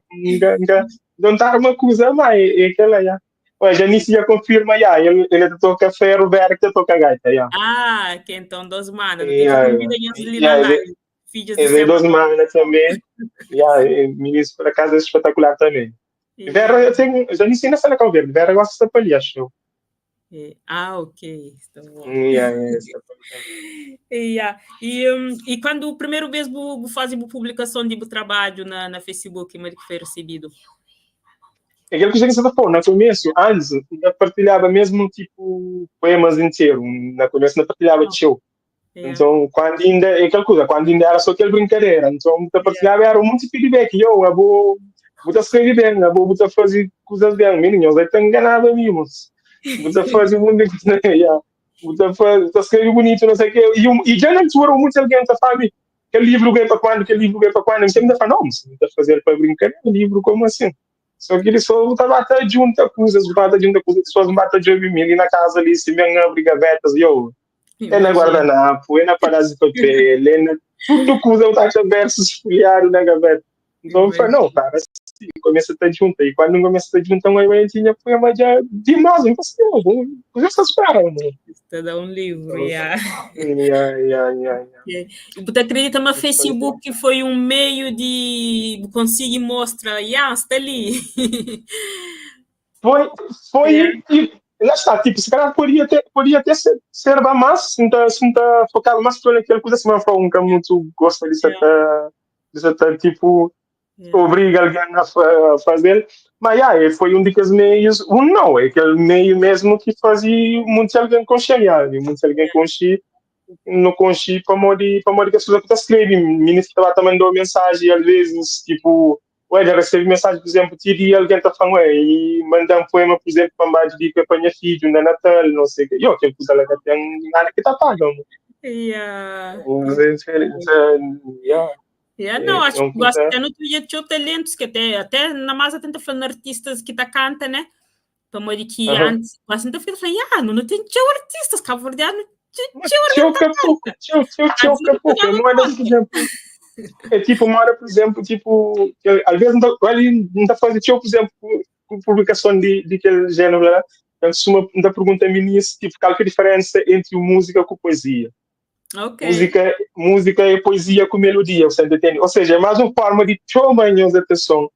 não está uma coisa mais, é aquela, yeah. Ué, Janice já confirma, yeah, ele, ele toca ferro, Berg toca gaita, yeah. Ah, que então dos manas, yeah, yeah. Yeah, filhos ele é dos manas também, yeah, ministro por acaso é espetacular também. Yeah. Vera, eu tenho, Janice ainda está na Cabo Verde, Vera gosta de ali, acho eu. Ah, ok, está bom. Yeah, yeah, yeah. E, um, e quando o primeiro vez bu, bu faz a publicação de bu trabalho na, na Facebook, como é que foi recebido? É aquilo que a gente está falando, no começo, antes, eu partilhava mesmo, tipo, poemas inteiros. No começo não partilhava oh. show. Yeah. Então, quando ainda, é aquela coisa, quando ainda era só aquela brincadeira, então, eu partilhava, era muito feedback, eu, eu vou, vou escrever bem, eu vou, vou fazer coisas bem, meninos, eu tenho enganado mesmo. Vou fazer muito, yeah. Vou fazer, vou escrever bonito, não sei o quê. E, e já na altura, muito alguém está falando, que livro ganha para quando, que livro ganha para quando, eu sempre falo, não, mas não está fazer para brincar, livro como assim? Só que ele só estava até junta coisas, bata junta coisas, pessoas bata de ouvir ali na casa ali, se vem abrir gavetas, e eu, é na guardanapo, é na pedaço de papel, é na tudo coisa, eu estava versos folheado na gaveta. Então eu falei, não, cara, assim, começa a estar junto. E quando começa a estar junto, aí tinha poema já demais, eu falei, não, você está esperando. Está dá um livro, yeah. Yeah, yeah, yeah, yeah. E você acredita no Facebook foi um meio de conseguir mostrar, yeah, está ali. Foi, foi, yeah. e, lá está, tipo, se calhar poderia ter, poderia até ser, ser mais, se não está, se não está focado mais naquela coisa, se não for um que muito gosta de yeah. de certa, tipo, yeah. obriga alguém a, fa a fazer, mas yeah, foi um daqueles meios, um não, é aquele meio mesmo que fazia muito alguém consciente, yeah, muito alguém consciente, no consciente para morrer, para morrer que as pessoas que escrevem, ministro que também mandou mensagem, às vezes, tipo, ué, já recebe mensagem, por exemplo, tiri alguém está falando, ué, e manda um poema, por exemplo, para me dedicar para minha filha, na Natal, não sei o que, eu, que coisa lá que tem nada que tá pagando. Yeah. Yeah. Yeah, não, acho que gosto até no dia de talentos que até, até na massa tenta falando artistas que tá canta, né? Para de que antes, quase não fica falando, ah, não, não tem teu artistas, cabo-verdiano, teu pouco, teu, teu, teu pouco, não é, por exemplo, é tipo, uma hora, por exemplo, tipo, às vezes não tá, ele não tá fazendo, tipo, por exemplo, publicação de, de aquele gênero lá, então, uma, uma pergunta minha, tipo, qual que é a diferença entre música com poesia? Okay. Música, música é poesia com melodia, você entende? Ou seja, é mais uma forma de chamar a atenção.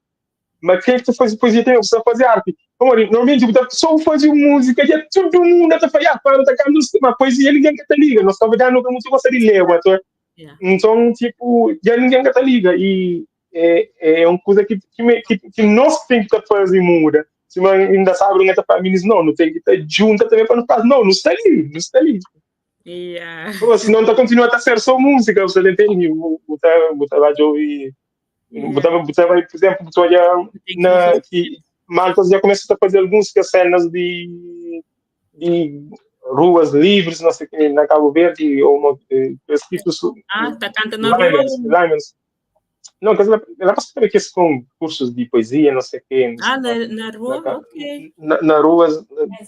Mas quem é que tu faz poesia também? Você fazer arte. Então, normalmente, só fazer música e é todo mundo está falando, para tá cantando, mas poesia ninguém que te liga. Nós estamos dando que muito gosta de ler, então, yeah. então, tipo, já ninguém que te liga. E é, é uma coisa que, que, que, que nós temos que fazer muda. Se ainda sabe, não é para mim, não, não tem que estar junto também para não fazer. Não, não está ali, não está ali. Yeah. Pô, senão tá continua a ser só música, você entende? Botar, botar de ouvir. Botar, botar, por exemplo, botar já na, que Malta já começa a fazer algumas cenas de, de ruas livres, não sei o que, na Cabo Verde, ou uma, esse tipo Ah, tá cantando na rua. Lions. Não, quer dizer, ela passa por aqui com cursos de poesia, não sei o quê. Não ah, na, na rua? Na, ok. Na, na rua,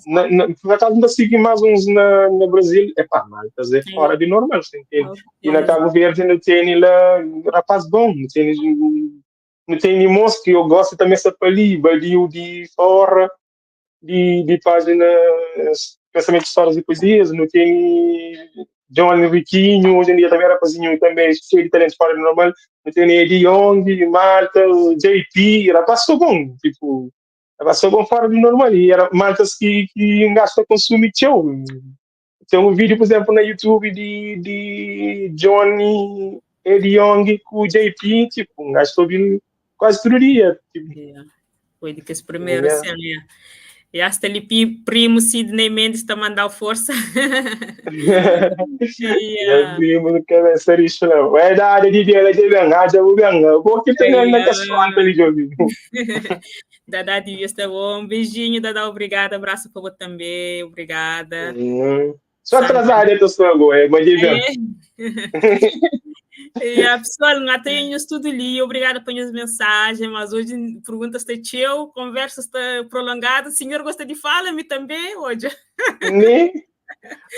na, na, por acaso ainda sigo mais uns na, na Brasil, é pá, mas é fora de normal, você entende? Okay. E na Cabo Verde não tem lá rapaz bom, não tem, não tem moço que eu gosto também essa ali, balio de fora, de, de página Pensamento, Histórias e Poesias, não tem John Riquinho, hoje em dia também rapazinho também cheio de talento fora do normal, não tem Eddie Young, Malta, JP, rapaz sou bom, tipo, rapaz sou bom fora do normal, e era maltas que, que gasta consumir teu. Tem um vídeo, por exemplo, na YouTube de, de Johnny, Eddie Young com o JP, tipo, um gajo ouvindo quase todo dia. Tipo. Yeah. Foi de que esse primeiro, yeah. assim, yeah. E hasta ali primo Sidney Mendes está mandando força. yeah. Primo do cabeça isso não. É da área de dia de bem, haja o bem. Vou que tem na casfanta ali jogo. Dada devia estar bom. Um beijinho, Dada, obrigada. Abraço para você também, obrigada. Só atrasada eu estou agora, mas de bem. Yeah, pessoal, nga tem nhos tudo li. Obrigada pa nhos mensagem, mas hoje perguntas está txeu, conversa está prolongada. O senhor gosta de fala, me também, hoje. Nem.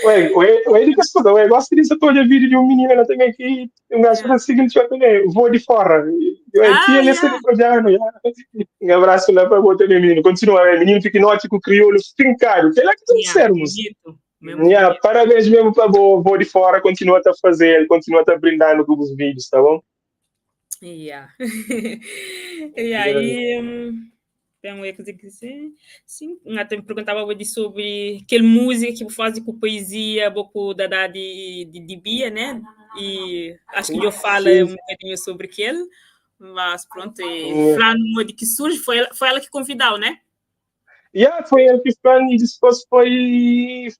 Ué, ué, ué, de que escuta, ué, gosto disso, eu olhar vídeo de um menino lá também que um gajo para seguir o também, vou de fora. Ué, Ah, tinha nesse yeah. projeto, yeah. Um abraço lá para botar meu menino. Continua, ué, menino pequenote com crioulo fincado. Que lá que Yeah, sermos. bonito. Mesmo Yeah, bonito. parabéns mesmo para vou, vou de fora, continua a fazer, continua a brindar com os vídeos, tá bom? Yeah. E aí, tem um que dizer sim, sim, até me perguntava de sobre aquele música que faz com poesia, pouco da idade de Bia, né? E acho que eu falo um bocadinho sobre aquele, mas pronto, e falando no modo que surge, foi ela que convidou, né? Yeah, foi ele que foi e depois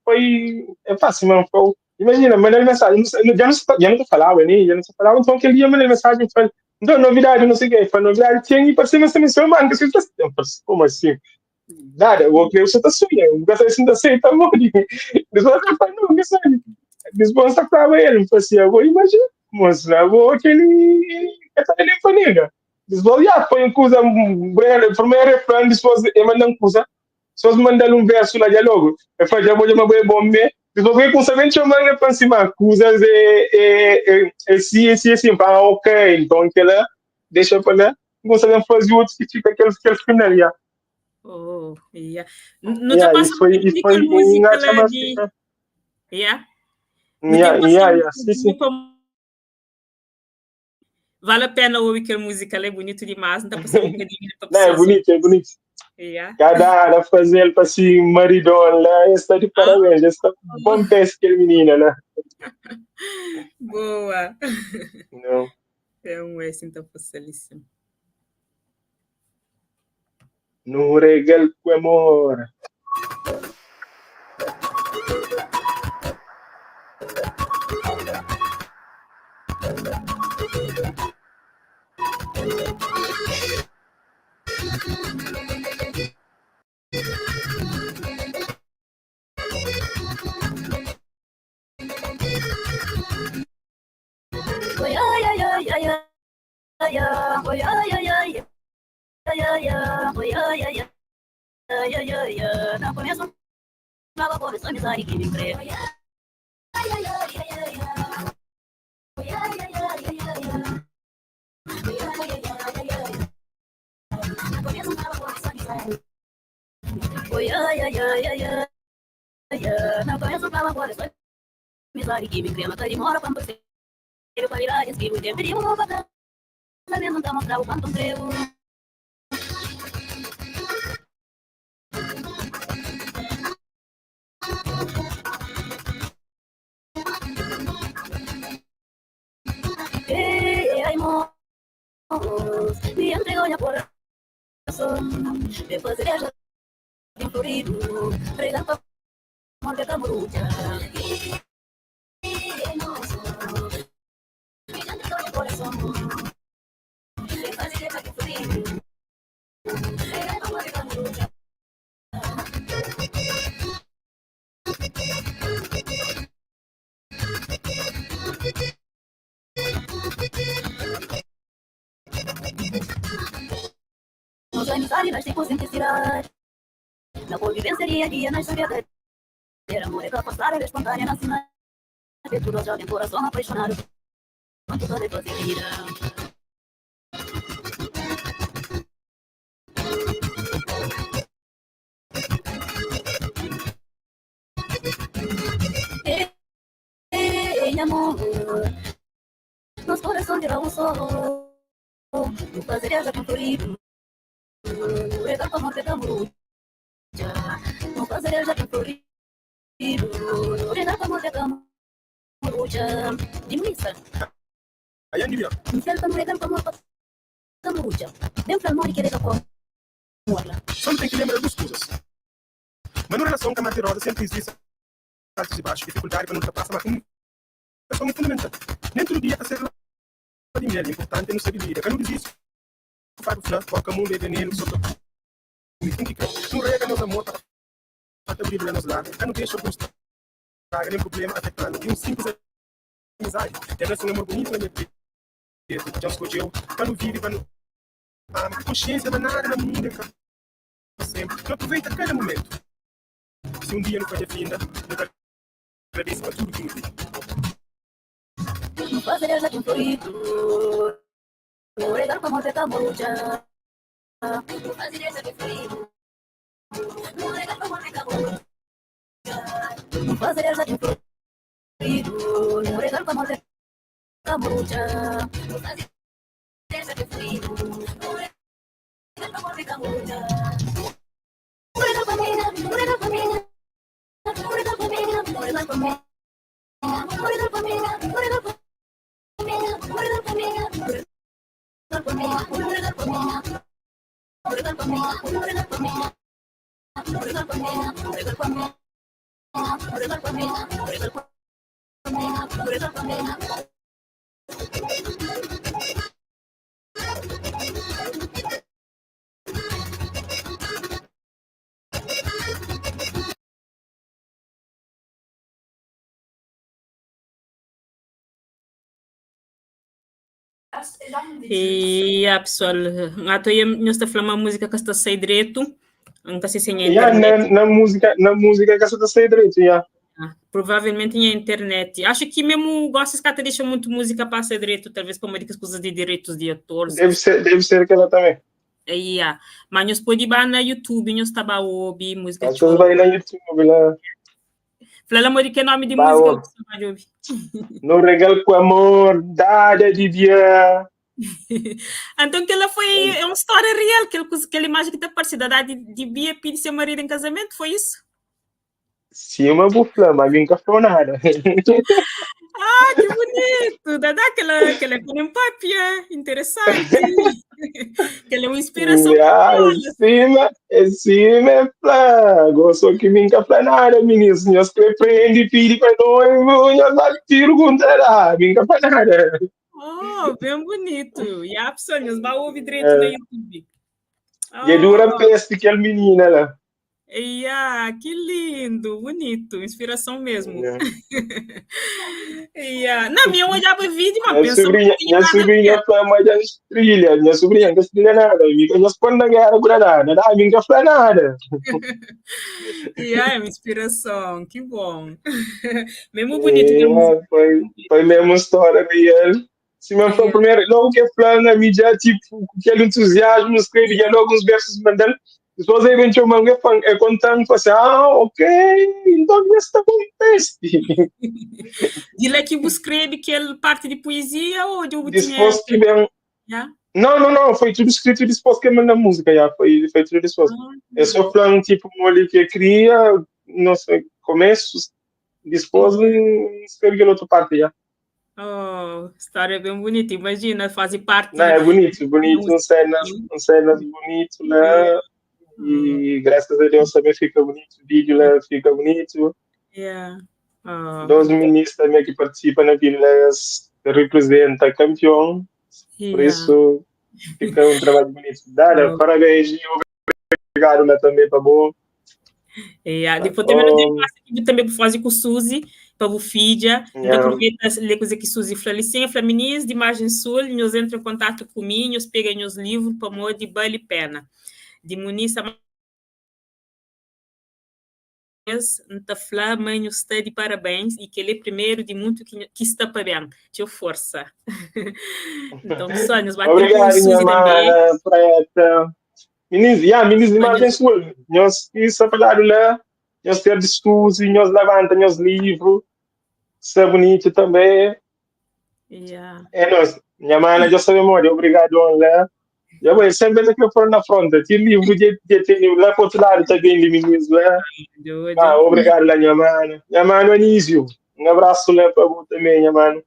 foi, é fácil, mano, foi, imagina, mandei mensagem, já não falava, né? Já não se falava, então aquele dia mandei mensagem, falei, então, novidade, não sei o quê, foi novidade, tinha e parecia mas também sou mano, que você tá, como assim? Nada, o que você tá sonhando, o que você tá aceita, amor. Depois eu falei, não, não sabe. Depois eu falava ele, falei assim, eu vou imaginar, mas eu vou aquele, essa ele foi nega. Depois, já, foi uma coisa, primeiro refrão, depois eu mandei uma coisa, só mandar um verso lá já logo. Eu falei, já vou chamar bom me. Depois eu consegui chamar ele para cima, coisas é sim, sim, sim, ah, ok, então aquela deixa para lá, consegue fazer outro que fica aquele final, já. Oh, yeah. Não te passa e foi música lá de... Yeah? Yeah, sim, sim. Vale a pena ouvir aquela música, ela é bonito demais, não dá para ser um bocadinho para Não, é bonito, é bonito. Yeah. Cada ano fazer para si maridão lá, está de parabéns, está bom peso aquele menino lá. Boa. Não. É um então facilíssimo. No regal com amor. Só tem que lembrar duas coisas. Mas numa relação com a Marte Rosa sempre existe altos e baixos, dificuldade para não ultrapassar, mas uma questão muito fundamental. Nem todo dia está sendo de mel, é importante não ser bebida. Quando diz isso, faz o flor, coloca mundo é veneno, só tem que crer. Não rega nosso amor para abrir o nosso lado. Não deixa alguns traga nem problema afetando. E um simples amizade. Tem um amor bonito na minha vida. Dja N skodje-u pa nu vive, pa nu ama Ku konsiénsia ma nada na mundu é ka pa sénpri Nu aproveita kada mumentu Si un dia nu fadja finda Nu ta agradese pa tudu ki nu vive. Ya pessoal, ato ia nhos ta fla ma música ka sta sai dretu. N ka sei se nha Ya, internet. na, na música, na música ka sa ta sai dretu, ya. Ah, provavelmente nha internet. Acho que mesmo gosto que ta deixa muito música passa direito, talvez para uma das coisas de direitos de autores. Deve ser aquela também. Yeah. Mas nós pode ir na YouTube, nós tá ouvir música. As pessoas vai na YouTube lá. Fala lá, que nome de Ba música obi. que você vai ouvir. No regal com amor, dada de dia. Então, que ela foi é uma história real, aquela, aquela imagem que está parecida, da de Bia pedir seu marido em casamento, foi isso? Sim, uma bufla, mas nunca falou nada. Ah, que bonito! Dá aquela é com papia, interessante. Aquela é uma inspiração. Ya, em cima, em cima é flá. Gostou que nunca falou nada, menino. Nós que prende, pede para nós, nós vai perguntar, nunca falou nada. Oh, bem bonito. E a pessoa, nós vai ouvir direito na YouTube. E dura Oh, peste aquela menina lá. yeah, que lindo, bonito, inspiração mesmo. Yeah. Yeah. Não, minha olhava vídeo, mas Minha pensa sobrinha, minha sobrinha fala, mas já estrelha, minha sobrinha não estrelha nada, minha não responde na guerra por nada, nada, minha não fala nada. Yeah, é uma inspiração, que bom. Mesmo bonito que a música. Yeah, foi mesmo história real. Se mesmo foi o primeiro, logo que falando na mídia, tipo, com aquele entusiasmo, escreve já logo uns versos mandando. Depois aí vem chamando, é contando, fala assim, ah, ok, então já está com peste. De lá que você escreve aquela parte de poesia ou de tinha. Depois que vem. Yeah? Não, não, não, foi tudo escrito depois que manda música, já, foi tudo depois. Eu só falando, tipo, ali que cria, não sei, começo, depois escrevi aquela outra parte, já. Oh, história bem bonita, imagina, faz parte. Não, é bonito, bonito, um cenas bonito lá, e graças a Deus também fica bonito, o vídeo lá fica bonito. Yeah. Oh, Dois meninos também que participam na vida, representa campeão, por yeah. isso fica um trabalho bonito. Dada, Oh. parabéns e obrigado lá também, tá bom? Yeah. Depois também não tem Oh. fácil também para fazer com o Suzy, para o Fidja. Então Yeah. aproveita ler coisa que Suzy falou assim, Flaminias de Margem Sul, nos entra em contato comigo, nos pega nos livros para amor de vale pena. De Munissa tá flá, mãe, está de parabéns e que ele é primeiro de muito que está para bem. Teu força. Então, pessoal, nos batemos com o Obrigado, minha Suzy também. mana, preta. Meninos, yeah, meninos de Margem Sul, nós isso é falado lá, nós ter de Suzy, nós levanta nós livro, isso é bonito também. Yeah. É nós, minha mana já sabe memória, obrigado lá. Já vou, sempre que eu for na fronte, tem livro de tem livro lá para outro lado também de meninos lá. Doido. Ah, obrigado lá, minha mana. Minha mano Anísio, um abraço lá para você também, minha mano.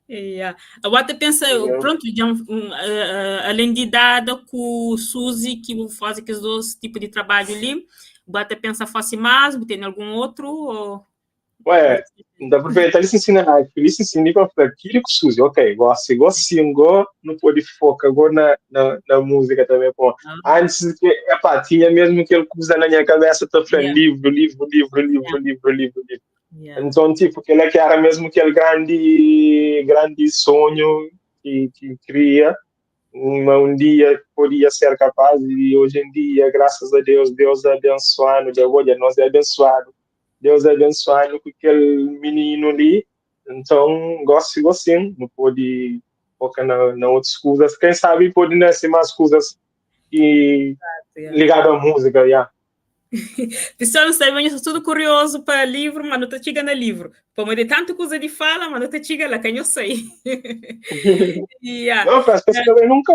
Yeah. Agora pensa, Yeah. pronto, já, além de dada com o Suzy, que faz aqueles dois tipos de trabalho ali, bota pensa faça mais, tem algum outro? Ou... Ué, ainda aproveita, ele se ensina, ele se ensina para falar, aquilo com Suzy, ok, gosto, gosto sim, gosto, não pode focar agora na música também, pô. Antes que, epá, tinha mesmo aquele coisa na minha cabeça, tá falando Yeah. livro, livro, livro, livro, livro, livro, livro. Yeah. Então, tipo, aquele que era mesmo aquele grande, grande sonho ki ki kria ma um dia podia ser capaz e hoje em dia, graças a Deus, Deus abençoando, dja odja, nós é abençoado. Deus abençoando ku kel menino li, então gosi gosin, nu pode foca na, na outras coisas. Quem sabe pode nascer mais coisas que ligado à música, yeah. Pessoal, não sabe, eu sou tudo curioso para livro, mas não tá chegando a livro. Pamodi tanto coisa de fala, mas não tá chega lá, que eu sei. Yeah. Não, faz pessoa também nunca.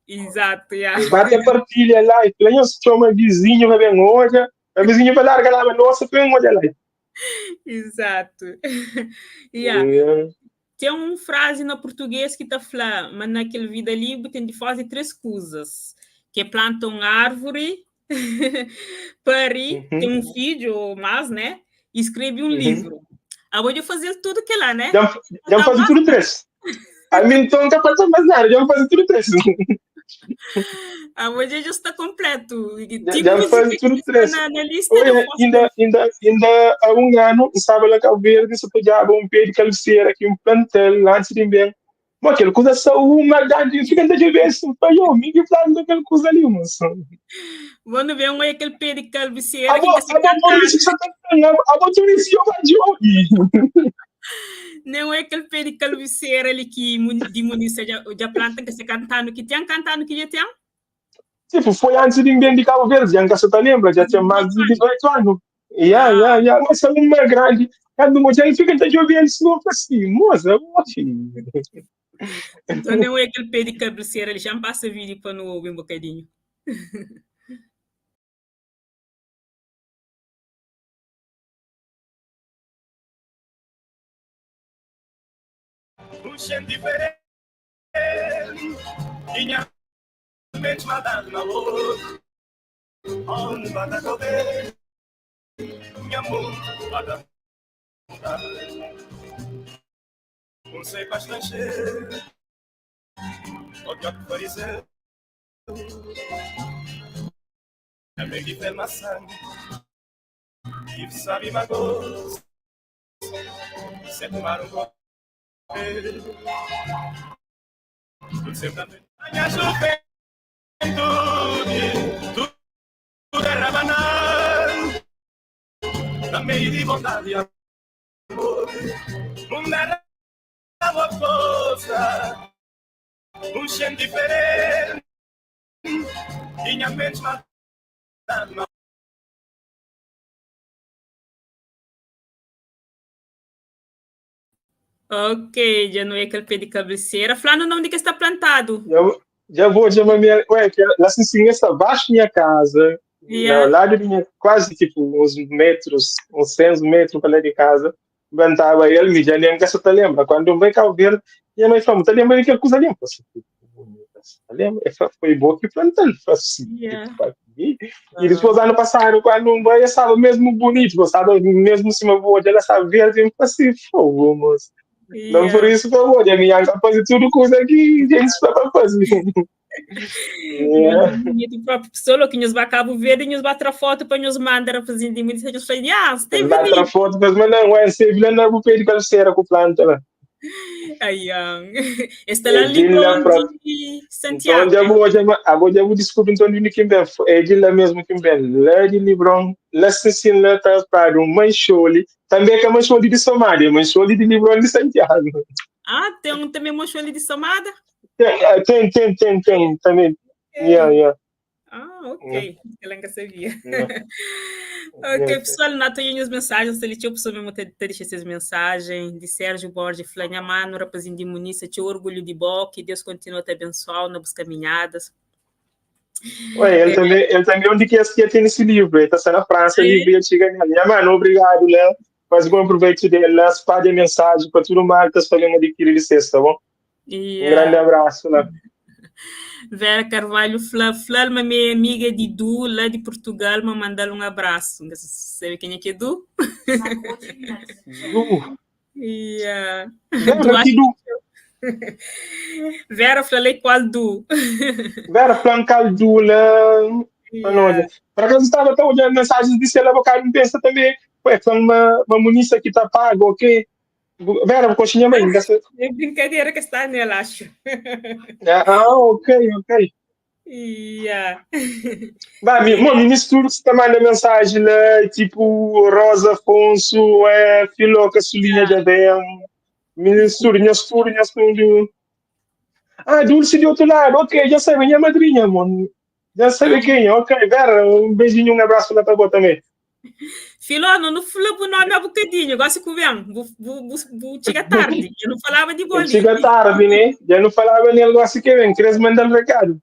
Exato, yeah. Bate a partilha lá, e lá chama vizinho para bem hoje, o vizinho vai largar lá, nossa, foi olha lá. Exato. Yeah. Yeah. Tem uma frase no português que tá falando, mas naquele vida livre tem de fazer três coisas, que é planta uma árvore, pari, tem um filho ou mais, né? E escreve um livro. Agora eu fazer tudo que lá, né? Já, já fazer tudo três. A mim então não tá faltando mais nada, já fazer tudo três. A hoje já está completo. Já faz tudo três. Na, lista, Olha, ainda, ainda, ainda há um ano, estava lá Cabo Verde, se podia um pé de calceira aqui, um plantel, antes de bem. Mas aquela coisa só uma grande, fica de vez, eu, me que planta aquela coisa ali, moço. Vamos ver um aquele pé de cabeceira. A bom, por isso que você tá falando, a bom, por isso que eu vou Não é aquele pé de cabeceira ali que de Muniça já, já planta que se cantando, que tem cantando que já tem? Tipo, foi antes de ninguém de Cabo Verde, já você tá lembra, já tinha mais de 18 anos. Yeah, yeah, yeah. Mas é uma grande. Quando mulher fica de ouvir isso, não assim, moça, oxe. Então não é aquele pé de cabeceira, ele já me passa vídeo para não ouvir um bocadinho. Um chão diferente, minha mente matando na outra. Onde bata correr, minha mão bata mudar. Um sei para estrangeiro, o que fariseu. É meio de maçã, e sabe magoa, se tomar um copo. Tudo sempre a minha juventude, tudo era banal, na meio de vontade e amor, mundo era uma coisa, um chão diferente, minha mente matando. Ok, já não é aquele pé de cabeceira. Falando o nome de que está plantado. Já, já vou chamar minha. Ué, que lá assim, está abaixo da minha casa, yeah. ao lado de minha, quase tipo uns metros, uns 100 metros para lá de casa, plantava ele, me já nem que você tá lembra. Quando eu veio Cabo Verde, minha mãe falou, tá lembra daquela coisa ali? Eu falei, assim, lembra? Foi boa que plantou, assim, yeah. E depois, ano passado, quando veio, estava mesmo bonito, estava mesmo em cima boa, ela estava verde, eu falei assim, fogo, moço. Yeah. Não por isso, por favor, a minha fazer tudo coisa que a gente está para fazer. Yeah. E próprio pessoa que nos vai Cabo Verde e nos vai tirar foto para nos mandar fazer de muito, a gente fala, ah, você tem Vai tirar foto, mas não, é, você viu na pé de cabeceira com planta lá. Aí, está lá ali de Santiago. Então, já vou, já vou, já vou descobrir então de quem vem, é de lá mesmo que vem, lá de Libron, lá se lá tá para um manchole, também que é manchole de Somália, manchole de Libron de Santiago. Ah, tem um também manchole de Somada? Tem, tem, tem, tem, também. Yeah, yeah. Ah, ok. Eu nunca sabia. Yeah. Ok, pessoal, não tenho as mensagens, ali tinha pessoa mesmo te, te deixa essas mensagens de Sérgio Borges, falando, mano, rapazinho de Muniça, tinha orgulho de bom, que Deus continue a te abençoar nas caminhadas. Ué, ele, também, ele também é um de que que tem esse livro, ele está na França, livro e chega minha mano, obrigado, Léo. Faz bom proveito dele, lá, espalha a mensagem para todo mundo que está falando adquirir licença, tá bom? Yeah. Um grande abraço, Léo. Vera Carvalho, Flá, Flá, uma minha amiga de Du, lá de Portugal, me mandar um abraço. Você sabe quem é que é Du? Du. Yeah. Vera, que Du? Vera, falei qual Du? Vera, Flancal Du, lá. Yeah. Por acaso estava até olhando mensagens disse ela, bocado, pensa também, ué, foi uma, uma munista que está paga, ok? Vera, bu konxe nha mãe? Nka sa... É brincadeira que está nela, acho. Ah, ok, ok. Yeah. Ba, mi, mo, mi misturo que ta manda mensagem lá, tipo Rosa Afonso, é, Filó Caçulinha de Adem. Mi misturo, nhas tudo, nhas tudo. Ah, Dulce de outro lado, ok, já sabe, minha madrinha, mano. Já sabe quem, ok, Vera, um beijinho, um abraço lá para você também. Filó, não, não fala bu nome há bocadinho, gosto que vem, bu, bu, bu, bu chega tarde, eu não falava de bolinha. Chega tarde, né? Já não falava nem gosto que vem, queres mandar um recado.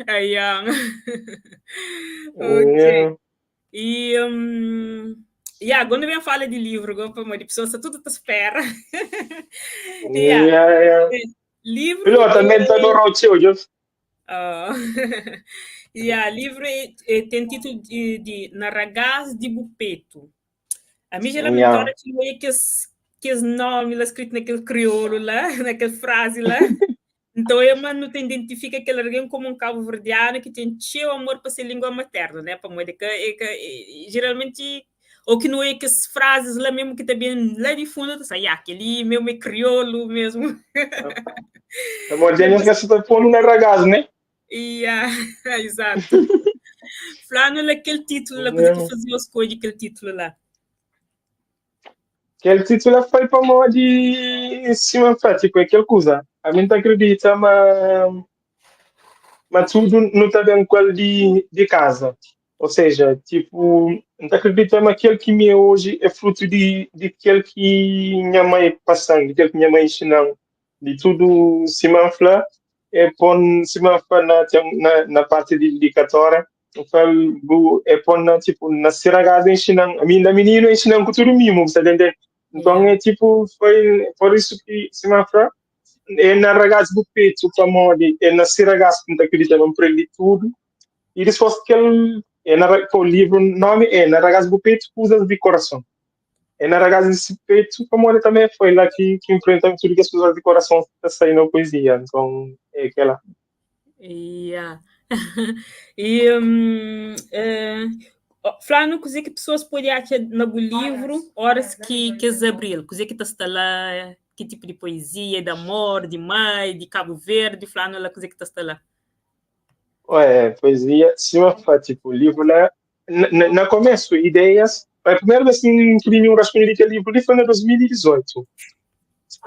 Aí, ah. Ok. Yeah. E, yeah, quando vem fala de livro, agora, pá, de pessoa, tudo te espera. Yeah. Yeah, yeah. Livro Filó, também está no roche hoje. Ah. Yeah, livro é, tem título de Na Ragaz de Bupeto. A mim geralmente Yeah. hora tinha aqueles, aqueles nomes lá escrito naquele crioulo lá, naquela frase lá. Então eu, mano, te identifica aquele alguém como um cabo-verdiano que tem cheio amor para ser língua materna, né? Para moeda que, é que é, geralmente ou que não é que as frases lá mesmo que também lá de fundo, tu sabe, ah, aquele mesmo é crioulo mesmo. Amor, já não se está pondo na ragaz, né? Yeah, exato. Falando naquele título lá, quando que fazia os coisas aquele título lá. Aquele título foi para modo de cima tipo, aquele coisa. A gente acredita, mas tudo não está bem com ele de casa. Ou seja, tipo, não acredita, mas aquele que me é hoje é fruto de aquele que minha mãe passando, de aquele que minha mãe ensinou. De tudo, se fala, é pon, se fala na parte de dedicatória, eu falo, é pon na, tipo, na seragada ensinando, a mim da menino ensinando com tudo mimo, você entende? Então é tipo, foi por isso que se fala, é na ragaz do peito, para modi, é na seragaz que não acredita, não aprende tudo. E depois que ele, é na, o livro, nome é na ragaz do peito, coisas de coração. É na ragaz desse peito, para modi também foi lá que enfrenta tudo que as coisas de coração está saindo na poesia. Então, é aquela. Yeah. E, falando coisa que pessoas podem achar no livro, horas que é abril, coisa que está lá, que tipo de poesia, de amor, de mãe, de Cabo Verde, falando lá coisa que está lá. Ué, poesia, se uma tipo, o livro lá, na começo, ideias, a primeira vez que imprimi um rascunho daquele livro ali foi em 2018.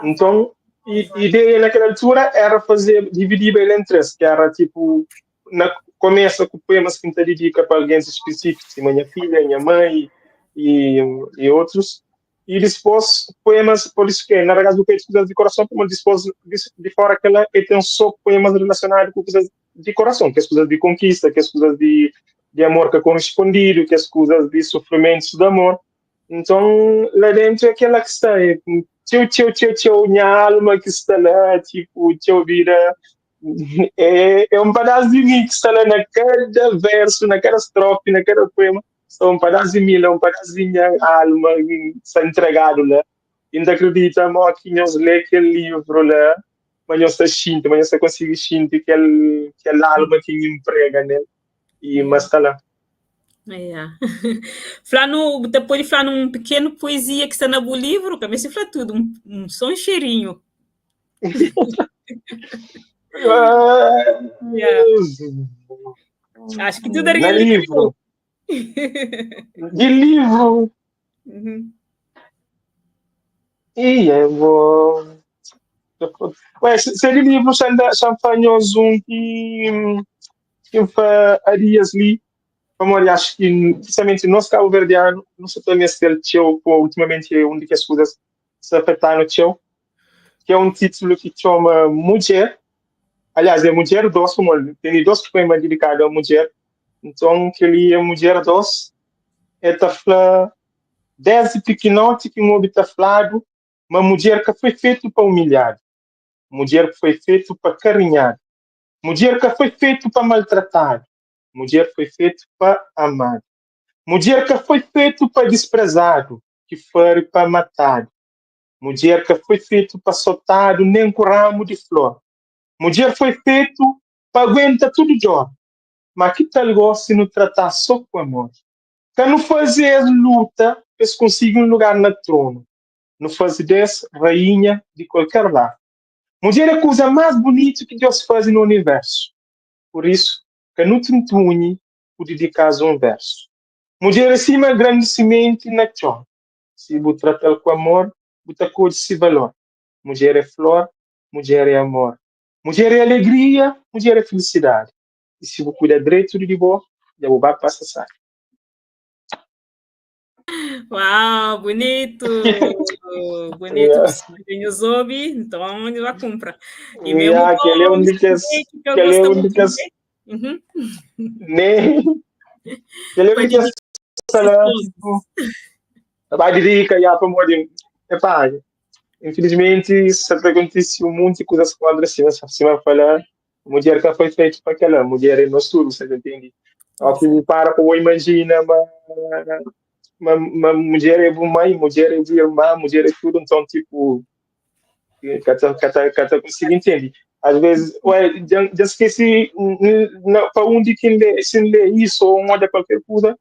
Então, ideia naquela altura era fazer, dividir ele em três, que era tipo, na, começa com poemas que te dedica para alguém específico, tipo, minha filha, minha mãe e outros, e depois poemas, por isso que na verdade do peito coisas de coração, como depois de fora aquela, e tem só poemas relacionados com coisas de coração, que é as coisas de conquista, que é as coisas de amor que é correspondido, que é as coisas de sofrimentos de amor. Então, lá dentro é aquela que está, é, teu, teu, teu, teu, minha alma que está lá, tipo, teu vida, é um pedaço de mim que está lá na cada verso, na cada estrofe, na cada poema, só um pedaço de mim, um pedaço de minha alma que está entregado lá. Ainda acredita, mo, que nós lê aquele livro lá, mas nós está xinte, mas nós consegue sentir aquele alma que me emprega nele, e mas está lá. Yeah. Falando, depois de falar um pequeno poesia que está no livro, também se fala tudo, um só um cheirinho. Yeah. Acho que tudo era De livro. De livro. E eu vou. Ué, se é de livro, já um que fa Arias li. Como acho que, precisamente, nós cabo-verdiano, não sei também se ele teu, ultimamente é um de que as coisas se afetaram no teu, que é um título que chama Mulher. Aliás, é Mulher 2, como tem dois poemas dedicados à mulher. Então, que ele é Mulher 2, é tá falando, desde pequenote que me tá falado, uma mulher que foi feito para humilhar, mulher que foi feito para carinhar, mulher que foi feito para maltratar, mulher foi feito para amar, mulher que foi feito para desprezar, que foi para matar, mulher que foi feito para soltar nem com ramo de flor, mulher foi feito para aguentar tudo de dor, mas que tal gosto se não tratar só com amor? Que não fazer luta, eles conseguem um lugar na trono. Nu faze des rainha di kualker lar. Mudjer é kuza más bunitu ki Deus faze na universu. Pur isu, ka nu tuntunhi ku didika-s un versu. Mudjer é sima gran di simenti na txon. Si bu trata-l ku amor, bu ta kodje si valor. Mudjer é flor, mudjer é amor. Mudjer é alegria, mudjer é filisidadi. I si bu kuida dretu di bo, dja bu ba pasa sabi. Uau, bonito! Bonito, pessoal. Nhos obi, então nhos vai comprar. E mesmo Yeah, com aquele é um de kes, que eu aquele é gosto um de muito kes, também. Uhum. né? Aquele é um Para de kes, dedicar lá, esposa. tipo, vai dedica, yeah, para morrer. Epá, infelizmente, sempre acontece um monte de coisas contra assim, mas assim, falar, mulher que foi feito para aquela, mulher é nosso tudo, você entende? Ao que para com imagina, uma mulher é mãe, mulher é irmã, mulher é tudo, então, tipo, cada, cada consigo entender. Às vezes, ué, já esqueci, para um de quem lê, se lê isso ou um olha qualquer coisa,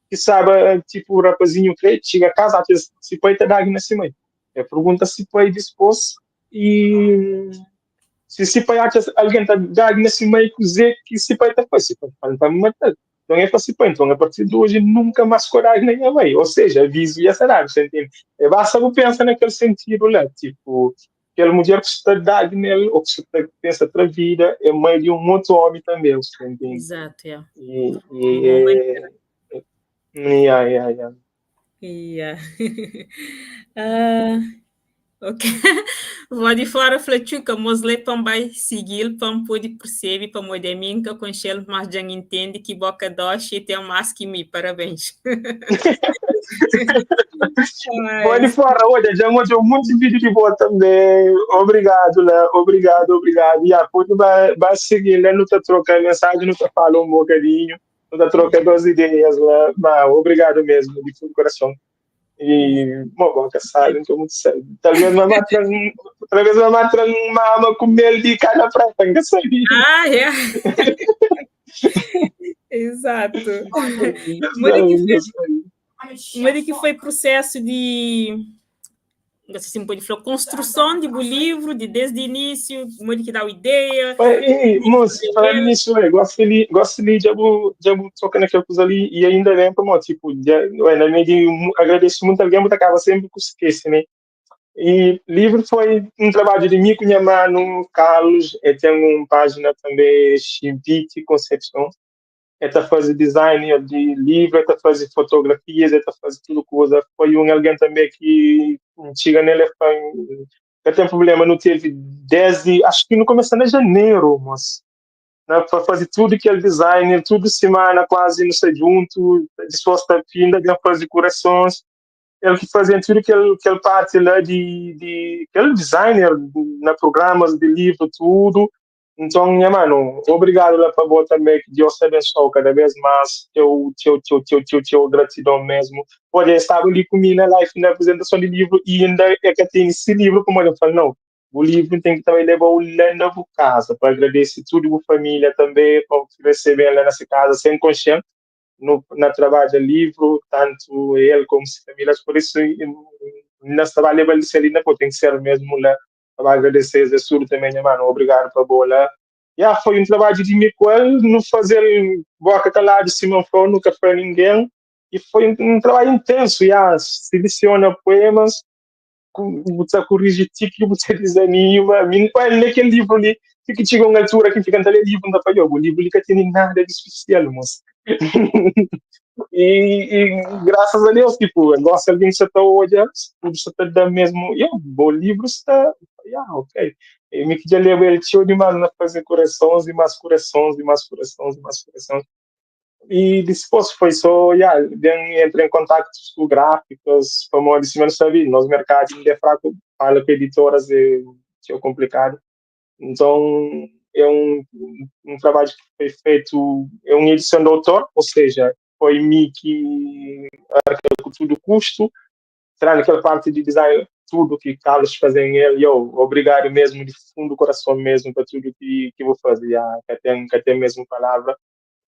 que sabe, tipo, o rapazinho que chega a casa, se pai tá dando na mãe. É pergunta se pai dispôs e se pai acha alguém tá dando na mãe, que que se pai tá faz, se pai tá me matar. Então é para se pai, então a partir de hoje nunca mais coragem na minha mãe. Ou seja, aviso e acelerado, você entende? É basta você pensar naquele sentido lá, tipo, aquela mulher que está dando nele, ou que você pensa outra vida, é mãe de um outro homem também, você entende? Exato, é. E é, yeah. Yeah. Ok. Vou de fora flachuca, mos le pam vai seguir, pam pode perceber, pam mode mim que conchel, mas já entende que boca doce tem mais que mim. Parabéns. Vou de fora, olha, já mostrou muito vídeo de boa também. Obrigado, lá. Obrigado, obrigado. Yeah, pode vai seguir lá, não tá trocando mensagem, não tá falando um bocadinho, não tá trocando as ideias lá. Mas obrigado mesmo, de fundo do coração. E, bom, que sabe, então muito sério. Talvez uma matra mama com mel de cana preta, que sabe. Ah, é. Exato. Mas que foi processo de assim pode falar, construção de um livro, de desde o início, como que dá a ideia. E, moço, falando nisso, eu gosto ali, gosto ali de algo, de algo tocando aquela coisa ali, e ainda bem, como, tipo, já, na meio de, agradeço muito alguém, mas acaba sempre que esquece, né? E livro foi um trabalho de mim com minha mano, Carlos, eu tenho uma página também, Chimbite Concepção, está fazer design de livro, está fazer fotografias, está fazer tudo coisa. Foi um alguém também que chega nele, foi, eu tenho problema, não teve desde, acho que no começo de janeiro, mas né, para fazer tudo que é design, tudo semana quase não sei junto, disposto a fim de fazer correções. Ele que fazia tudo que ele parte lá de aquele designer na programas de livro, tudo. Então, minha mano, obrigado lá para você também, que Deus te abençoe cada vez mais. Teu, teu, teu, teu, teu, teu gratidão mesmo. Olha, estava ali comigo na live, na apresentação de livro, e ainda é que tem esse livro, como eu falo, não, o livro tem que também levar o lá na casa, para agradecer tudo a família também, para receber lá nessa casa, sem consciência, no, na trabalho de livro, tanto ele como sua família, por isso, nesse trabalho, ele ali, tem que ser mesmo lá, para agradecer a tudo também, mano, obrigado para bola. Yeah, foi um trabalho de mim com ele, não fazer boca calada, se não for, nunca foi ninguém. E foi um trabalho intenso, yeah, seleciona poemas, você corrige tique, você desanima. Olha, naquele livro ali, fica chega uma altura que fica a ler livro, não dá o livro ali que tem nada de especial, moço. E graças a Deus, tipo, gosta alguém que você está olhando, tudo você está dando mesmo, yeah, bom livro está, yeah, ok. E me queria ler ele tinha demais na fazer correções e mais correções e mais correções e mais correções. E depois foi só, yeah, entrei em contato com gráficos, para modo de não sabe, nosso mercado ainda é fraco, fala com editoras é, é complicado. Então, é um trabalho que foi feito, é uma edição de autor, ou seja, foi mim que arca com tudo o custo, traz aquela parte de design, tudo que Carlos fazem ele, eu, obrigado mesmo, de fundo do coração mesmo, para tudo que vou fazer, yeah, que tem mesmo palavra.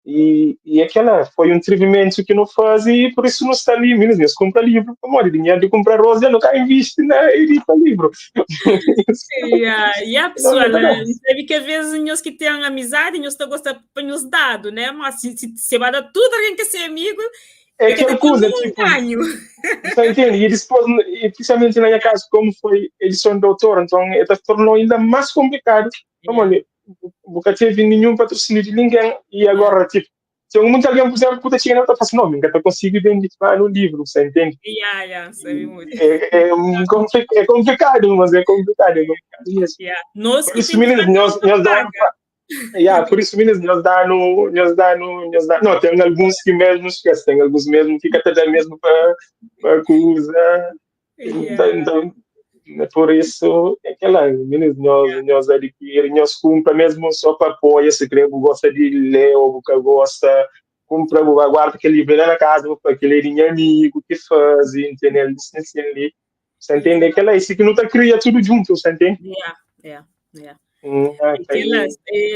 E, e aquela foi um atrevimento que não faz e por isso não está ali. Menos mesmo compra livro, pamodi dinheiro de comprar rosa não cá investe na edita livro. Yeah, yeah, pessoal, sabe que às vezes nós que têm amizade, nós tá gosta para nos dado, né? Mas se, se, se vai dar tudo alguém que ser amigo, é aquela coisa, tipo, ganho. Você entende? E depois, e principalmente na minha casa, como foi edição de doutor, então tornou ainda mais complicado. Como yeah. Nunca teve nenhum patrocínio de ninguém e agora, tipo, se muita alguém, por exemplo, puta chega na fala não, nunca consigo vender no livro, você entende? Yeah, yeah, sabe muito. É, é, é complicado, mas é complicado, é complicado mesmo. Yeah. Nós por isso, meninos, nós, nós dá, yeah, por isso, meninos, nós dá no, nós dá no, nós dá, não, tem alguns que mesmo esquece, tem alguns mesmo que até dá mesmo para coisa. Yeah. Então, então, por isso, é aquela, meninos, nós, nós adquirimos, nós compra mesmo só para apoio, se crê que gosta de ler ou que gosta, compra, guarda aquele livro lá na casa, para aquele é amigo que faz, entendeu? Ali. Você entende? Aquela, isso que não tá cria tudo junto, você entende? Yeah, yeah, yeah. Aquela,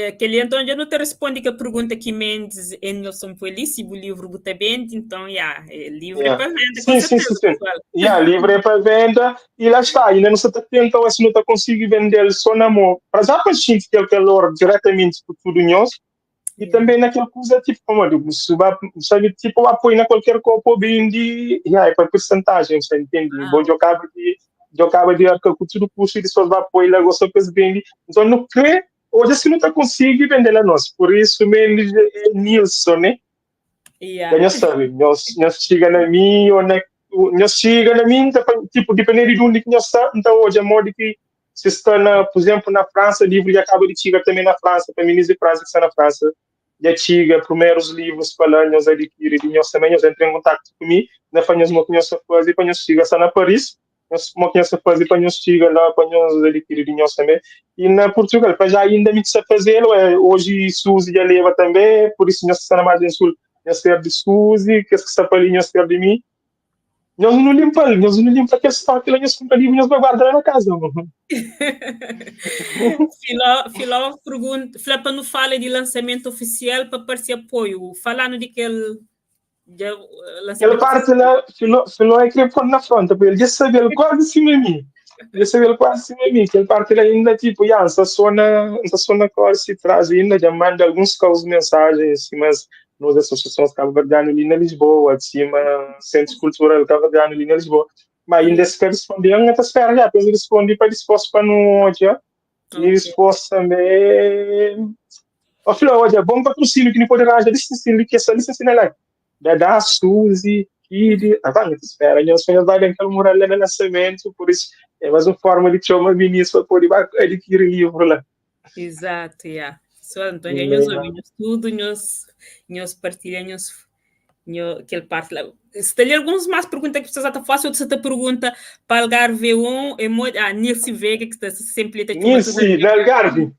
aquele então já não te responde que a pergunta que Mendes Enilson foi ali, se o livro está bem, então, yeah, é livro yeah. é para venda, sim, sim, sim, sim. Yeah, livro é para venda e lá está, ainda não se está tentando, se não está conseguindo vender só na mão, para já para gente que é o calor diretamente por tudo nós, e também naquela coisa, tipo, como eu digo, sabe, tipo, apoio na qualquer copo vende, yeah, é para porcentagem, você entende? Ah. Bom, eu acabo de eu acabo de arcar com tudo custo e depois vai apoio lá, gosta que vende. Então, não crê, hoje assim não está conseguindo vender lá nós. Por isso, mesmo é Nilson, né? Yeah. Já sabe, nós, nós chega na mim, ou na, nós chega na mim, tá, tipo, dependendo de onde que nós está, então hoje é modo que se está, na, por exemplo, na França, livro já acaba de chegar também na França, para meninos de França que está na França, já chega primeiros livros para lá, nós adquirir, e nós também, nós entra em contato comigo, na fanhas que nós faz, e para nós chegar está na Paris, nós como que nós fazer para nós chegar lá, para nós adquirir nós também. E na Portugal, para já ainda me precisa fazer, é, hoje Suzy já leva também, por isso nós está na margem sul, nós ser de Suzy, que está para ali, nós ser de mim. Nós não limpa, nós não limpa aquele estoque lá, nós compra livro, nós vai guardar na casa. Filó, Filó pergunta, Flapa não fala de lançamento oficial para parecer apoio, falando de que ele já, Aquela parte lá, Filó, Filó é que pôr na fronte, porque ele já sabe, ele quase em cima de mim. Ele sabe, ele quase em cima de mim. Aquela parte lá ainda, tipo, já, essa zona, essa zona corre traz ainda, já manda alguns casos mensagens, assim, mas nós, associações cabo-verdiana ali na Lisboa, de cima, Centro Cultural Cabo-Verdiano ali na Lisboa. Mas ainda se quer responder, ainda espera já, depois responde para disposto para não, já. E disposto também. Ó, filho, olha, bom patrocínio que não pode arranjar, licença, que é só licença lá. Dada, Suzy, Kid, ah, tá, espera, nós fomos dar aquele mural lá no lançamento, por isso é mais uma forma de chamar ministro para poder adquirir livro lá. Exato, yeah. Pessoal, então, já nós ouvimos tudo, nós, nós partilhamos nós, aquele parte lá. Se tem alguns mais perguntas que pessoas até fazem, outra te pergunta para Algarve 1, é muito, ah, Nilce Veiga, que está sempre ali. Nilce, na Algarve.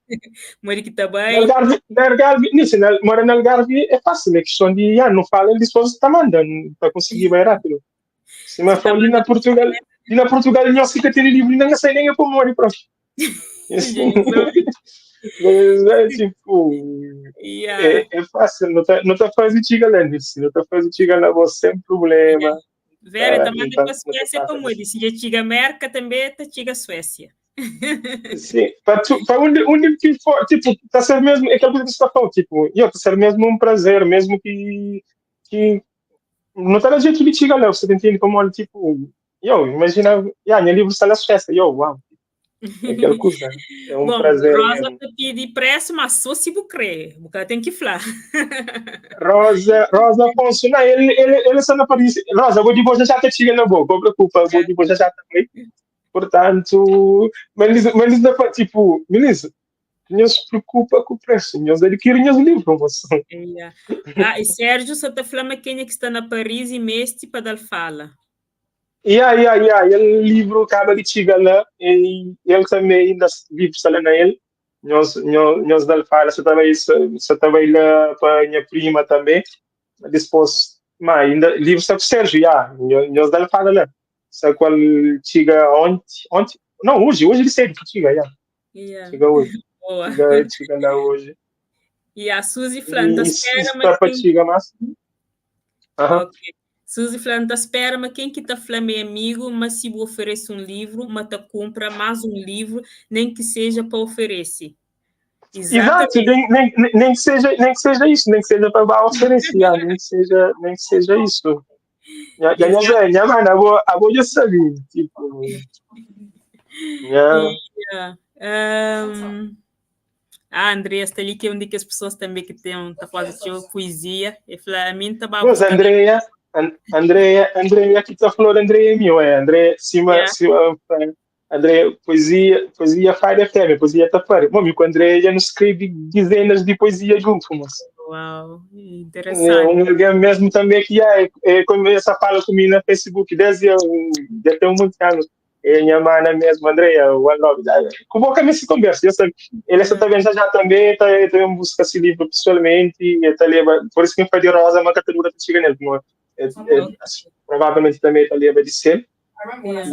Mora aqui também. Na Algarve, na Algarve, Nilce, na, mora na Algarve é fácil, é questão de, ah, não fala, eles depois está mandando, para conseguir bem rápido. Se me for ali na Portugal, ali na Portugal, não fica tendo livro, não sai nem a pôr, pronto. Mas é tipo, Yeah. é, é fácil, não tá, não tá fazendo tiga lá, Nilce, não tá fazendo tiga lá, você sem problema. Yeah. Vera, Ah, também então, para a Suécia, tá como eu disse, já chega América, também tá chega Suécia. Sim, para tu, para onde, onde que for, tipo, tá ser mesmo, é aquela coisa que você tá falando, tipo, eu, tá ser mesmo um prazer, mesmo que, que não tá na jeito de chegar lá, você entende como, tipo, eu, imagina, yeah, meu livro está na Suécia, eu, uau, é aquela coisa, é um Bom, prazer Rosa mesmo. te pede preço, mas só se você crê, porque tem que falar. Rosa, Rosa Afonso, não, ele, ele, ele está na Paris, Rosa, vou de boa, já já tá chegando na boa, não preocupa, vou de boa, já já tá aí. Portanto, mas, mas, tipo, beleza, não se preocupa com o preço, nós adquirimos os livros, moço. Yeah. Ah, e Sérgio só te falando quem é que está na Paris e mestre para dar fala. Yeah, yeah, yeah. Ele livro acaba de chegar lá e ele também ainda vive só lá na ele. Nós, nós, nós dá fala, você também, você também lá para minha prima também. Depois, mas ainda livro está com o Sérgio, yeah. Nós, nós dá fala lá. Só qual chega ontem, ontem, não, hoje, hoje ele cedo que chega, yeah. Yeah. Chega hoje. Boa. Chega, chega lá hoje. E a Suzy fla, N ta E spera ma está para quem... chegar mais. Aham. Ok. Suzy fla, N ta spera ma ken ki ta fla ma é amigu, ma si bu oferese un livru, ma ta kunpra más un livru, nen ki seja pa oferese. Exato, Exatamente. nem que seja isso, nem que seja para ba oferecer, ah, nem que seja isso. Já, já, já, Exato. já, mano, a boa já sabia, tipo, já, Yeah. A Andrea está ali, que é uma das pessoas também que tem, tá fazendo poesia. E fala, a mim tá Mas Andrea, Andrea, que tá falando Andrea é meu, é Andrea, cima, Yeah. cima, Andrea, poesia, poesia faz FM, poesia tá fora. Bom, com Andrea já nos escreve dezenas de poesia junto, mas Uau, é, interessante. um alguém mesmo também que é, começa a falar comigo no Facebook desde já tem muitos anos. É minha mana mesmo, Andrea, one love. Como que se conversa? Eu sabe, ele está também já também tá também busca esse livro pessoalmente e tá leva, por isso que faz de rosa, mas que dura chega nele, como é, provavelmente também tá leva de ser. Yeah.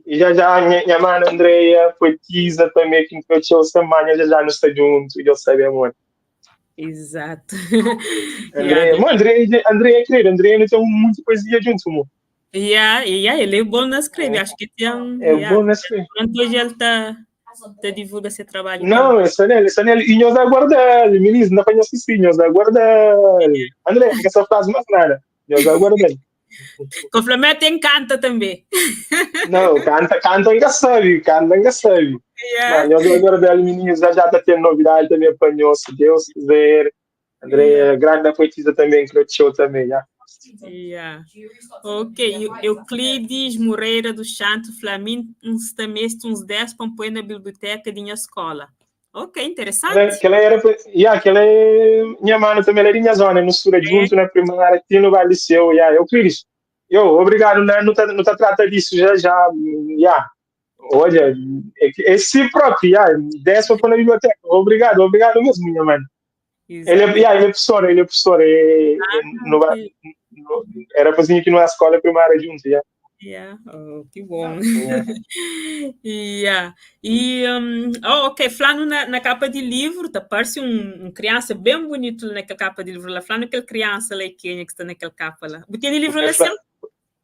E já já minha mana Andrea poetisa também que me semana já já não está junto, e eu sabe amor. Exato. Andrea, Yeah. bom, Andrea, Andrea, creio, Andrea não tem muita poesia junto, amor. Yeah, yeah, ele é bom na escrever, acho que tem um, É yeah. bom na escrever. Pronto, hoje ele tá, tá divulga esse trabalho. Não, é só nele, é só nele. E nós aguardar, menino, não apanha esqueci, nós aguardar. André, fica essa frase mais nada. Nós aguardar. Com o Flamengo tem canta também. Não, canta, canta, ainda sabe, canta, ainda sabe. Yeah. Mas nós aguardar, menino, já já tá tendo novidade também apanhou, se Deus quiser. André, grande poetisa também, que eu também, já. Yeah. Ok, Euclides Moreira do Santo Flamin, uns também uns 10 para pôr na biblioteca de minha escola. Ok, interessante. Que ela era, yeah, que ela é minha mano também, ela era minha zona, nos estuda junto na primária, aqui no Liceu, yeah, Euclides. Eu, obrigado, né? Não tá, não tá trata disso já, já, yeah. Olha, esse próprio, yeah, 10 para pôr na biblioteca. Obrigado, obrigado mesmo, minha mano. Ele é, yeah, ele é professor, ele é professor, é, no, no, era rapazinho aqui na escola primária junto, yeah. Yeah. Oh, que bom. Yeah. Yeah. E, oh, ok, falando na capa de livro, tá, parece um criança bem bonito naquela capa de livro lá. Falando aquela criança lá que está naquela capa lá. Você tem livro lá assim?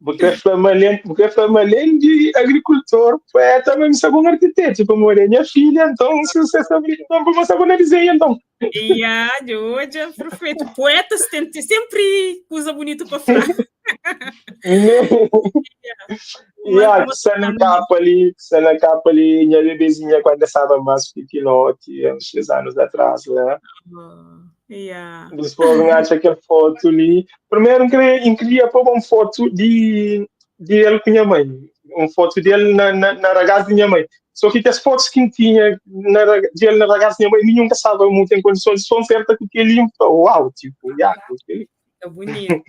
Porque foi de agricultor, poeta, mas sou um arquiteto, como é minha filha, então, se você sabe, então, vamos saber desenho, então. Yeah, hoje, perfeito. Poeta sempre coisa bonita para falar. Yeah, que na capa ali, que na capa ali, minha bebezinha quando estava mais pequenote, uns 6 anos atrás, né? Yeah. Depois acha aquela foto ali. Primeiro eu queria pôr uma foto de ele com minha mãe, uma foto dele na ragazza de minha mãe. Só que as fotos que tinha de ele na ragazza de minha mãe, nenhum estava muito em condições, só certa que ele uau, tipo, yeah, ele. É bonito.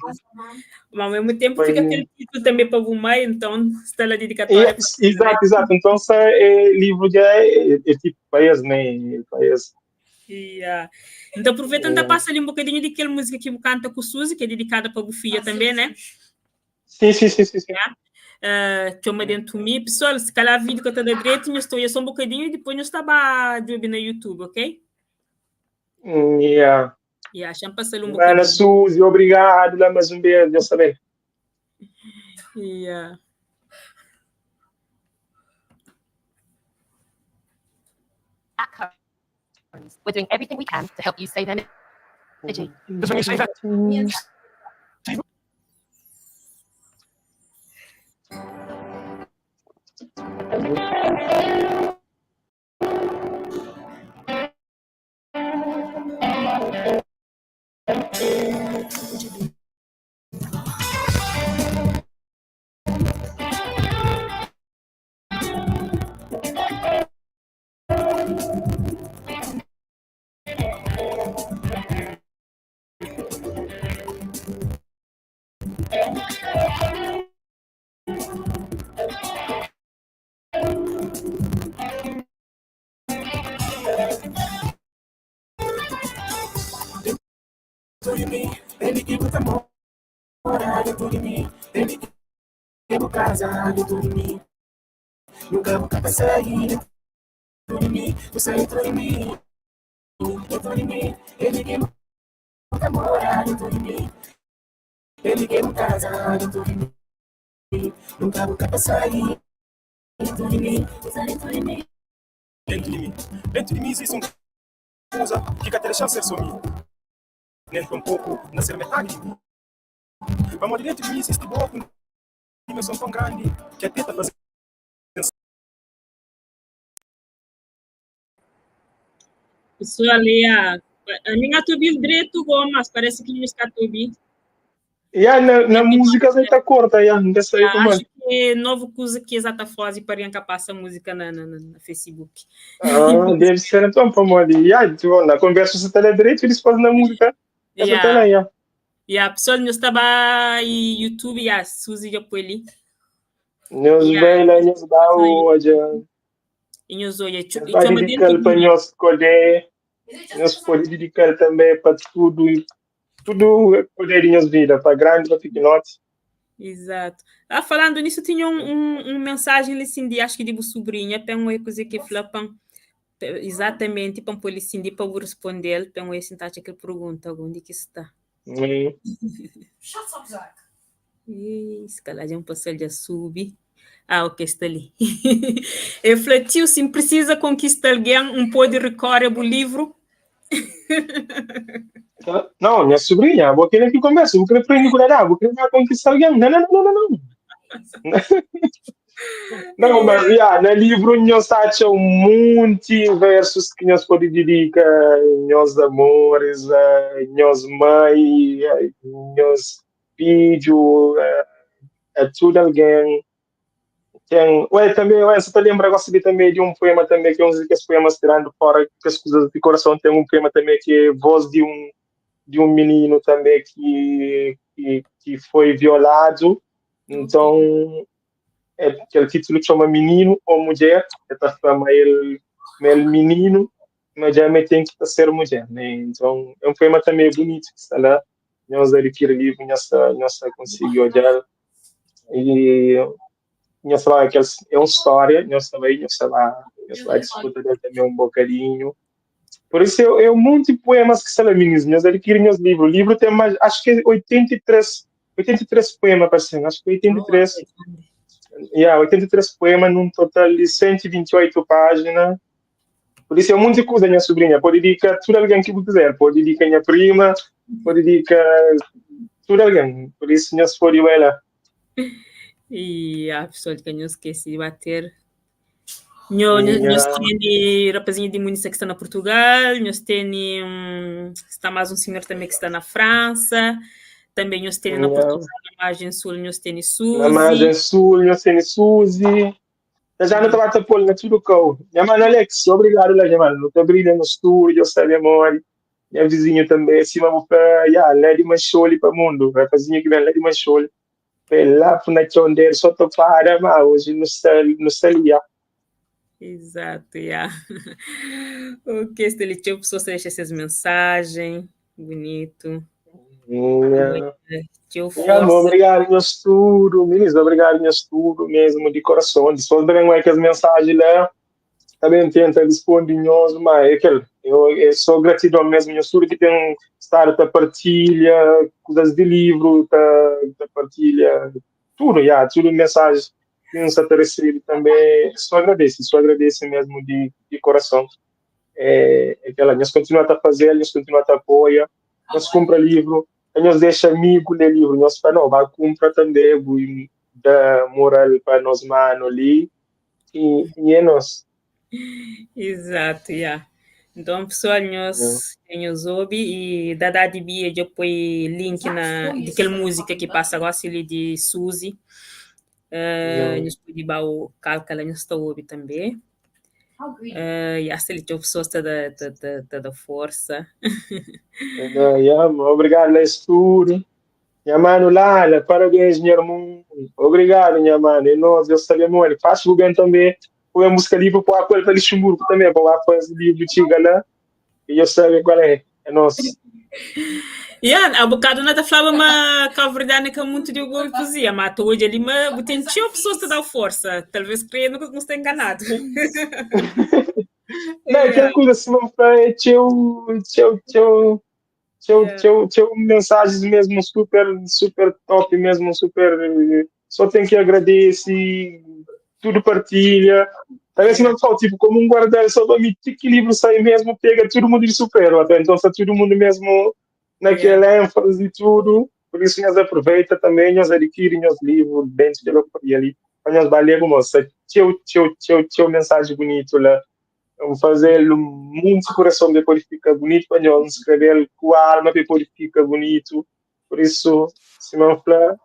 Mas ao mesmo tempo fica aquele título também para o mãe, então está lá dedicatória. Exato, exato. Então, é livro de é tipo país, né? País. Yeah. Então aproveitando, yeah. Passa ali um bocadinho daquela música que canta com o Suzy, que é dedicada para a Bufia também, né? Sim, sim, sim, sim. sim. Yeah. Chama dentro de mim. Pessoal, se calhar vídeo que eu estou da direita, eu estou só um bocadinho e depois eu estava a no YouTube, ok? Yeah. Yeah, já passei um bocadinho. Ana Suzy, obrigado, lá mais um beijo, eu saber. Yeah. We're doing everything we can to help you save energy. Because when you save energy, Dentu di mi, dentu di mi izisti un kuza ki ka ta dexa-m ser so mi, nen tampoko na ser metadi di mi. Pamodi dentu di mi izisti bo ku un dimenson ton grandi ki ate ta faze-m. Pessoal, yeah. A mim a ouvir direito, mas parece que não está a ouvir. Yeah, na música você tá corta, yeah, não sei Yeah, como. acho que é novo coisa que exata fase para que passa música na Facebook. Ah, deve ser então, pamodi. Yeah, tipo, na conversa você tá lá direito, eles fazem na música. Essa tá lá, yeah. Yeah, pessoal, nós estava e YouTube, yeah, Suzy já foi ali. Nós bem lá, nós dá hoje. E nós olha, Nós vai dedicar para nós escolher, nós pode dedicar também para tudo, tudo poder em nossa vida, para grande, para pequenote. Exato. Ah, falando nisso, tinha um mensagem ali assim, de, acho que de sobrinha, para uma coisa que fala, exatamente, para pôr assim, de para responder, para um assim, tá, aquela pergunta, onde que está? Shut up, Zach. Ih, se calhar já um passou, já subi. Ah, ok, está ali. Ele falou, tio, se precisa conquistar alguém, um pode recorrer o livro. Não, minha sobrinha, vou querer que converse, vou querer aprender com ela, vou querer conquistar alguém. Não, não, não, não, não. Não, mas yeah, no livro nós acha um monte de versos que nós pode dedicar meus amores, meus mãe, meus filhos, a tudo alguém. Tem, ué, também, ué, você tá lembra, gosto de também de um poema também, que é um dos poemas tirando fora que as coisas de coração, tem um poema também que é voz de um menino também que foi violado. Então, é, aquele título que chama Menino ou Mulher, é tá falando ele menino, mas já me tem que ser mulher, né? Então, é um poema também bonito que está lá. Nós adquirir livro, nós nós conseguimos olhar e nós falar que é uma história, nós também, nós lá, nós lá disputa dele também um bocadinho. Por isso, é um monte de poemas que são meninos, nós adquirimos meus livros. O livro tem mais, acho que é 83 poemas, parece, acho que 83. Yeah, 83 poemas num total de 128 páginas. Por isso é muita coisa, minha sobrinha. Pode dedicar tudo alguém que quiser. Pode dedicar minha prima, pode dedicar tudo alguém. Por isso, minha for ela. E a pessoa que não esqueci de bater. Nós tem rapazinho de Muniça que está na Portugal, nós tem está mais um senhor também que está na França, também nós tem na Portugal, na margem sul, nós tem Suzy. Na margem sul, nós tem Suzy. Eu já não estava a pôr na tudo com. Minha mano Alex, obrigado lá, minha mano. Não estou brilhando no estúdio, sabe, amor. Minha vizinha também, acima do pé, yeah, lá de Manchole para o mundo. Rapazinho que vem lá de Manchole. Lá na chão dele, só tô para, mas hoje não sei, não sei, yeah. Exato, yeah. Ok, Esteli, tinha pessoas deixar essas mensagens, bonito. Yeah. Yeah, obrigado, meu estudo, meninos, obrigado, meu estudo mesmo, de coração. Depois também que as mensagens lá, também tenta responder nós, mas é aquele, eu sou gratidão mesmo, meu estudo que tem estado a partilha, coisas de livro, tá, tá partilha, tudo, yeah, tudo mensagens que nos recebido também, só agradeço mesmo de coração. É aquela, nós continuamos a fazer, nós continuamos a apoiar, nós compra livro, nós deixa amigo ler livro, nós fala, não, vai comprar também, dá moral para nós mano ali, e é nós. Exato, yeah. Então, pessoal, nós temos ouve e da de Bia já põe link na daquela música que passa agora ali de Suzy. Nós pode dar o cálculo, nós está ouve também. E essa ali, pessoas está da força. Yeah, obrigado, Lestur. Minha mano Lala, parabéns, meu irmão. Obrigado, minha mano. E nós, eu sabemos, ele faz o bem também. Foi música livre para a para Luxemburgo também, para lá fazer livro chega lá. E eu sei qual é. É nosso. Yeah, há bocado não falava uma cabo-verdiana que é muito de boa poesia, mas hoje ali mas tem tinha pessoas que dão força, talvez creia não, não está enganado. Não, kel kuza sima N fla é txeu, txeu, txeu, txeu, txeu, txeu mensagens mesmo super, super top mesmo, super. Só tem que agradece, tudo partilha. Talvez não só, tipo, como um guardar só para mim, que livro sai mesmo, pega todo mundo de super, até então está todo mundo mesmo naquela ênfase e tudo. Por isso, nós aproveita também, nós adquirem os livros dentro de e ali. Nós valeu moça, txeu, txeu, txeu, txeu mensagem bonito lá. Vou fazer muito coração depois fica bonito para nós escrever com a alma depois fica bonito. Por isso, Simão Flá,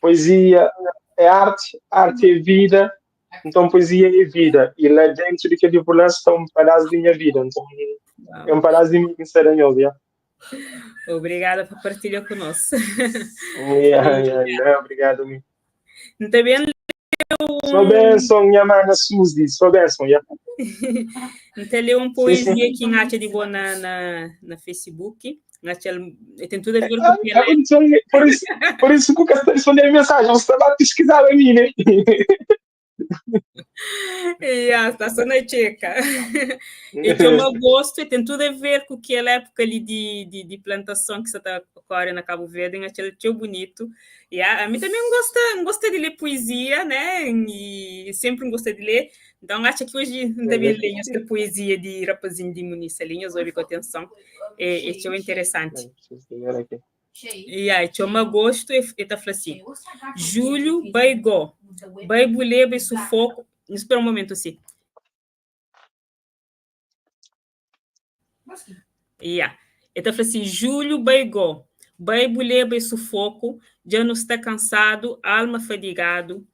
poesia é arte, arte é vida, então poesia é vida. E lá dentro de que livro lá está um pedaço de minha vida. Então, é um pedaço de mim que será nós, yeah. Obrigada por partilhar conosco. Yeah. Obrigado, mi. Também Só benção, minha mana Suzy, só benção, yeah. Então, leu uma poesia que acha de boa na Facebook. Tem tudo a ver com o que ela é. Por isso que eu estou respondendo a mensagem, você estava a pesquisar a mim, né? Yeah, está só na checa. E que eu gosto, e tem tudo a ver com aquela época ali de plantação que você está agora na Cabo Verde, aquele tão bonito. E a mim também gosta de ler poesia, né? E sempre gostei de ler. Então, acho que hoje também leio esta poesia de Rapazinho de Muniça ali, ouvi com atenção. É tão interessante. E aí, chama gosto e está falando assim: Julho, baigó, bai buleba e sufoco. Espera um momento assim. Yeah. Ele falou assim: Julho, baigó, bai buleba e sufoco, já não está cansado, alma fadigado,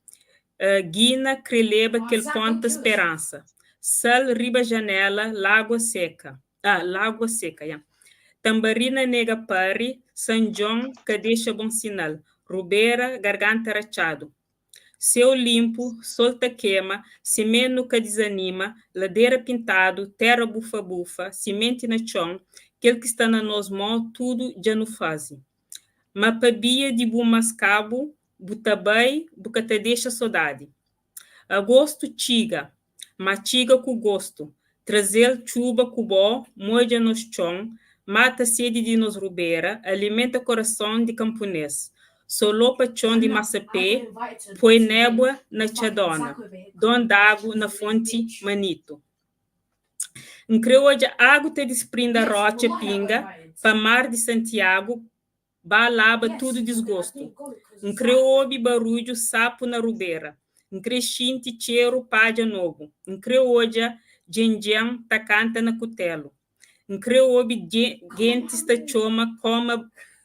guina, creleba, que ele conta esperança. Sal, riba janela, lágua seca. Ah, lágua seca, yeah. Tambarina nega pari, São João, que deixa bom sinal. Rubeira, garganta rachado. Céu limpo, sol ta queima, semente nunca desanima, ladeira pintado, terra bufa-bufa, semente na chão, aquele que está na nos mão, tudo já não faz. Mapabia de bumascabo, butabai, bucata deixa saudade. Agosto tiga, matiga com gosto, trazer chuva cubó, moja nos chão, mata sede de nos rubeira, alimenta coração de camponês. Solopa chão de massapê, põe névoa na chadona, dom d'água na fonte manito. Hoje água te desprinda rocha pinga, pa mar de Santiago, balaba tudo desgosto. Obi barulho sapo na rubeira. Xinte cheiro palha novo. Hoje djen ta canta na cutelo. Obi gente ta choma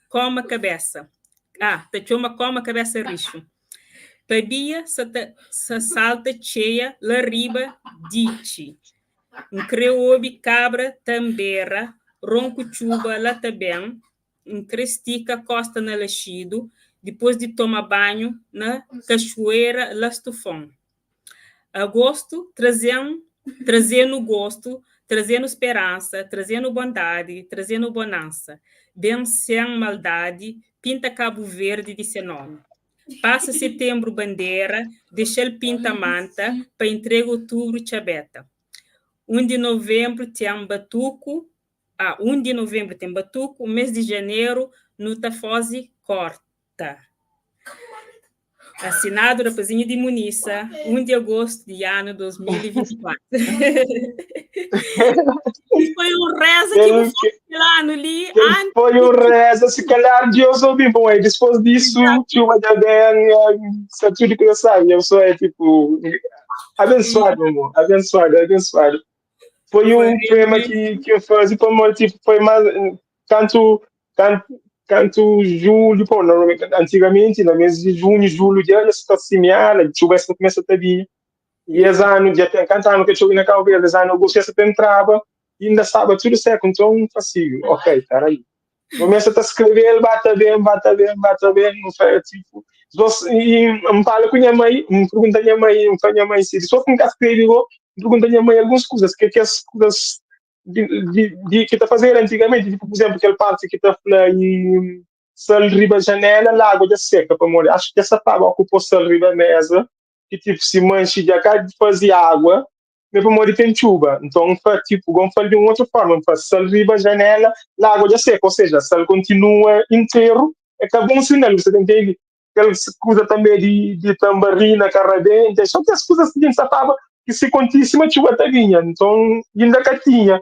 coma cabeça. Ah, ta choma coma cabeça rixo. Pabia sa, sa salta cheia la riba dichi. Obi cabra tambera, ronco chuba lá também. Estica costa na laxido, depois de tomar banho na cachoeira Lastufão. Agosto, trazendo gosto, trazendo esperança, trazendo bondade, trazendo bonança. Bem sem maldade, pinta Cabo Verde de seu nome. Passa setembro bandeira, deixa ele pinta manta, para entrega outubro chabeta. 1 de novembro tem batuco, 1 de novembro tem batuco, mês de janeiro, no Tafose corta. Assinado Rapazinho de Muniça, 1 de agosto de ano 2024. E foi um reza que eu fui lá no li. Foi um reza, se calhar Deus ouviu, bom, aí depois disso, chuva de bem, tudo que eu sabe, eu sou é tipo, abençoado, amor, abençoado, abençoado. Foi um poema que eu fiz, e tipo, foi mais, tanto, tanto, tanto julho, pô, normalmente, antigamente, no mês de junho, julho, já está semear, a chuva essa começa a vir. E esse ano, já tem tanto ano que eu na Cabo Verde, esse ano eu essa entrava, e ainda estava tudo seco, então faço, ok, peraí. Começa a escrever, bate bem, bate bem, bate bem, não foi tipo, e me fala com minha mãe, me pergunta a minha mãe, me fala minha mãe, se só que nunca escrevi, me pergunta a minha mãe algumas coisas, que as coisas de que está fazendo antigamente, tipo, por exemplo, aquela parte que está falando e sal riba janela, lago já seca para morrer. Acho que essa água ocupou sal riba mesa, que tipo se manche de cá fazia água. Ma é pamodi ten txuba. Nton, N fla, tipo, go N fla-l di un otu forma, N fla, sal riba janela, lagua dja seka, ou seja, sal kontinua interu, é ka bon sinal, bu sa ta intende? Kel kuza tanbe di tambarina ka rabenta, so kes kuzas ki dja N sa flaba ki si kontise ma txuba ta binha, nton inda ka tinha.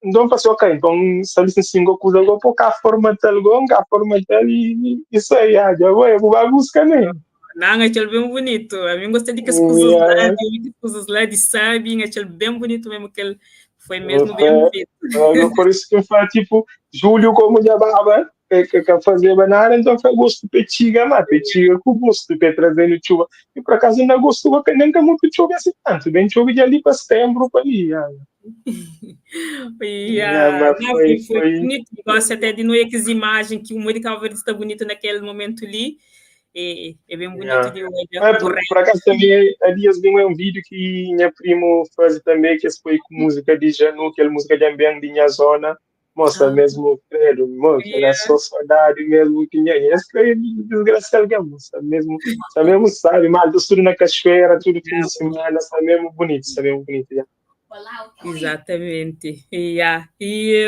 Nton N fla si, ok, nton sta li sin go kuza go po ka formatal go, N ka formatal i i sai, ya, dja bai, bu ba buska ne. Não, aquele bem bonito. A mim gostei de que as coisas lá, de que coisas lá de sabe, aquele bem bonito mesmo que ele foi mesmo bem feito. Por isso que eu falo, tipo, Júlio como já baba, que ka fazeba nada, então foi gosto pe txiga, ma pe txiga ku gosto pe trazendo txuba. E por acaso ainda gosto que nem ka muito txuba assim tanto, bem txuba de ali para setembro para ali. Ya. Yeah, mas não, foi, foi, foi bonito. Gosto até de não é que as imagens que o meio de Cabo Verde está bonito naquele momento ali. É, é bem bonito de olhar. É, por acaso também, há dias vi um vídeo que minha primo faz também, que foi com música de Janu, que é música de ambiente de minha zona. Moça, mesmo, credo, moça, yeah. só saudade mesmo, que minha, esse é desgraçado que é, moça, mesmo, só mesmo sabe, mal, tudo na cachoeira, tudo fim de semana, só mesmo bonito, só mesmo bonito, yeah. Exatamente. Yeah. E,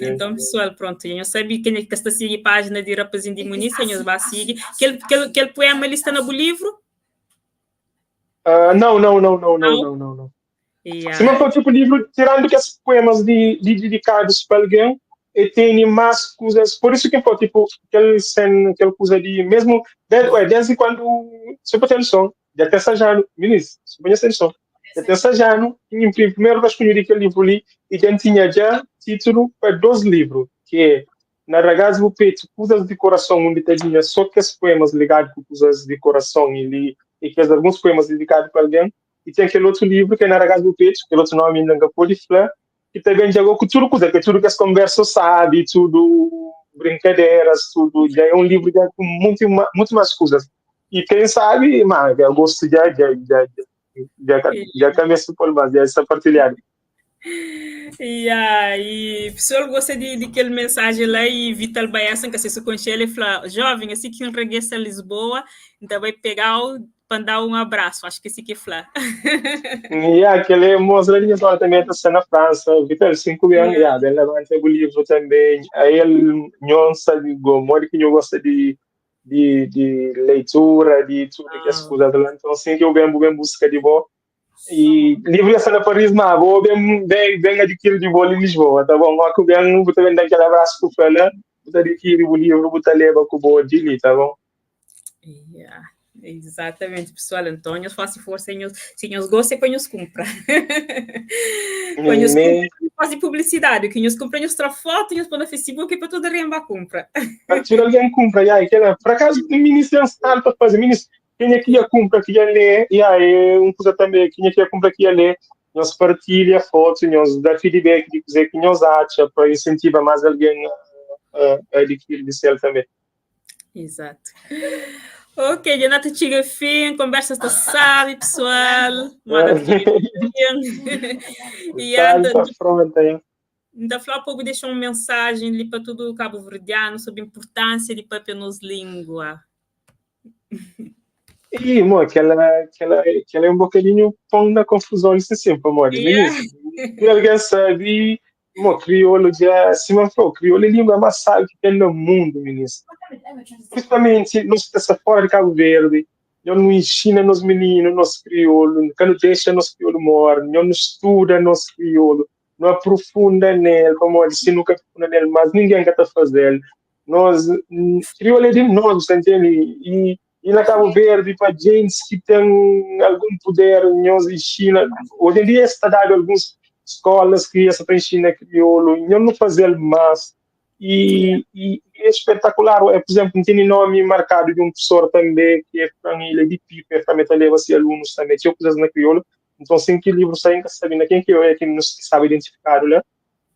então, pessoal, pronto, eu sabia quem é que está a seguir a página de Rapazinho de Muniça, eu vai seguir. Aquele poema ali está no livro? Não, não, não, não, não, não, não, não. Se não for tipo livro, tirando que esses poemas de dedicados para alguém, e tem mais coisas, por isso que for tipo, aquele cena, aquela coisa de, mesmo, desde, ué, desde quando, se eu ter noção, já tem sajano, ministro, se eu ter noção, já tem sajano, em primeiro vez que eu aquele livro ali, e já tinha já título para dois livros, que é Na Ragazzi do Peito, Coisas de Coração, onde tinha só que esses poemas ligados com coisas de coração, e, li, e que alguns poemas dedicados para alguém, e tem aquele outro livro que é Na Ragazzi do Peito, aquele outro nome ainda não pode falar, que também já com tudo coisa, que tudo que as conversas sabe, tudo brincadeiras, tudo, já é um livro já com muito, muito mais coisas. E quem sabe, mas eu gosto já, já, já, já, já começo por mais, já está partilhado. Yeah, e pessoal gosta de aquele mensagem lá e Vital Baessa, que se conhece, ele fala, jovem, assim que um regressa a Lisboa, então vai pegar o para dar um abraço, acho que esse que fala. Yeah, aquele moço lá de minha também está na França, Vital, 5 anos, yeah, ele levanta o livro também, aí ele não sabe, modo que eu gosto de leitura, de tudo que as coisas lá, então assim que eu venho, bem busca de boa, e livro essa na Paris, mas vou bem, bem, bem adquirir de boa em Lisboa, tá bom? Mas que bem, vou também dar aquele abraço para ela, vou adquirir o livro, vou levar com boa de ali, tá bom? Yeah. Exatamente, pessoal. Antônio, faça força, se nós gostam, põe nos compra. Põe nos compra, faz publicidade, que nos compra, nos tra foto, nos põe no Facebook e para toda a compra. Tira alguém compra, e aí, que por acaso, o ministro está para fazer, ministro, quem é que ia comprar, que ia ler, e aí, um coisa também, quem é que ia comprar, que ia ler, nós partilha fotos, nós dá feedback de dizer que nós acha, para incentivar mais alguém a adquirir de céu também. Exato. Ok, já não chega fim, conversa está sabe, pessoal. Manda E anda. Ainda falar pouco deixar uma mensagem ali para todo o cabo verdiano sobre a importância de papel nos língua. E, mo, aquela é um bocadinho pão na confusão, isso sempre, amor. Yeah. E alguém sabe, mo, crioulo já, se não for, crioulo é a língua mais sábia que tem no mundo, ministro. Principalmente, nós estamos fora de Cabo Verde, não nos ensina nos meninos nosso crioulo, não deixa nosso crioulo morrer, não estuda nosso crioulo, não aprofunda nele, como disse, nunca aprofunda nele, mas ninguém quer fazer. Nós, crioulo é de nós, você entende? E na Cabo Verde, para gente que tem algum poder, nós ensina, hoje em dia está dado algumas escolas que essa ensina crioulo, nós não fazer mais. E é espetacular. É, por exemplo, tem nome marcado de um professor também, que é família de Pipa, é família leva assim, alunos também, tinha coisas na crioulo. Então, assim que o livro sai, que sabe quem que é, quem não sabe identificar, né?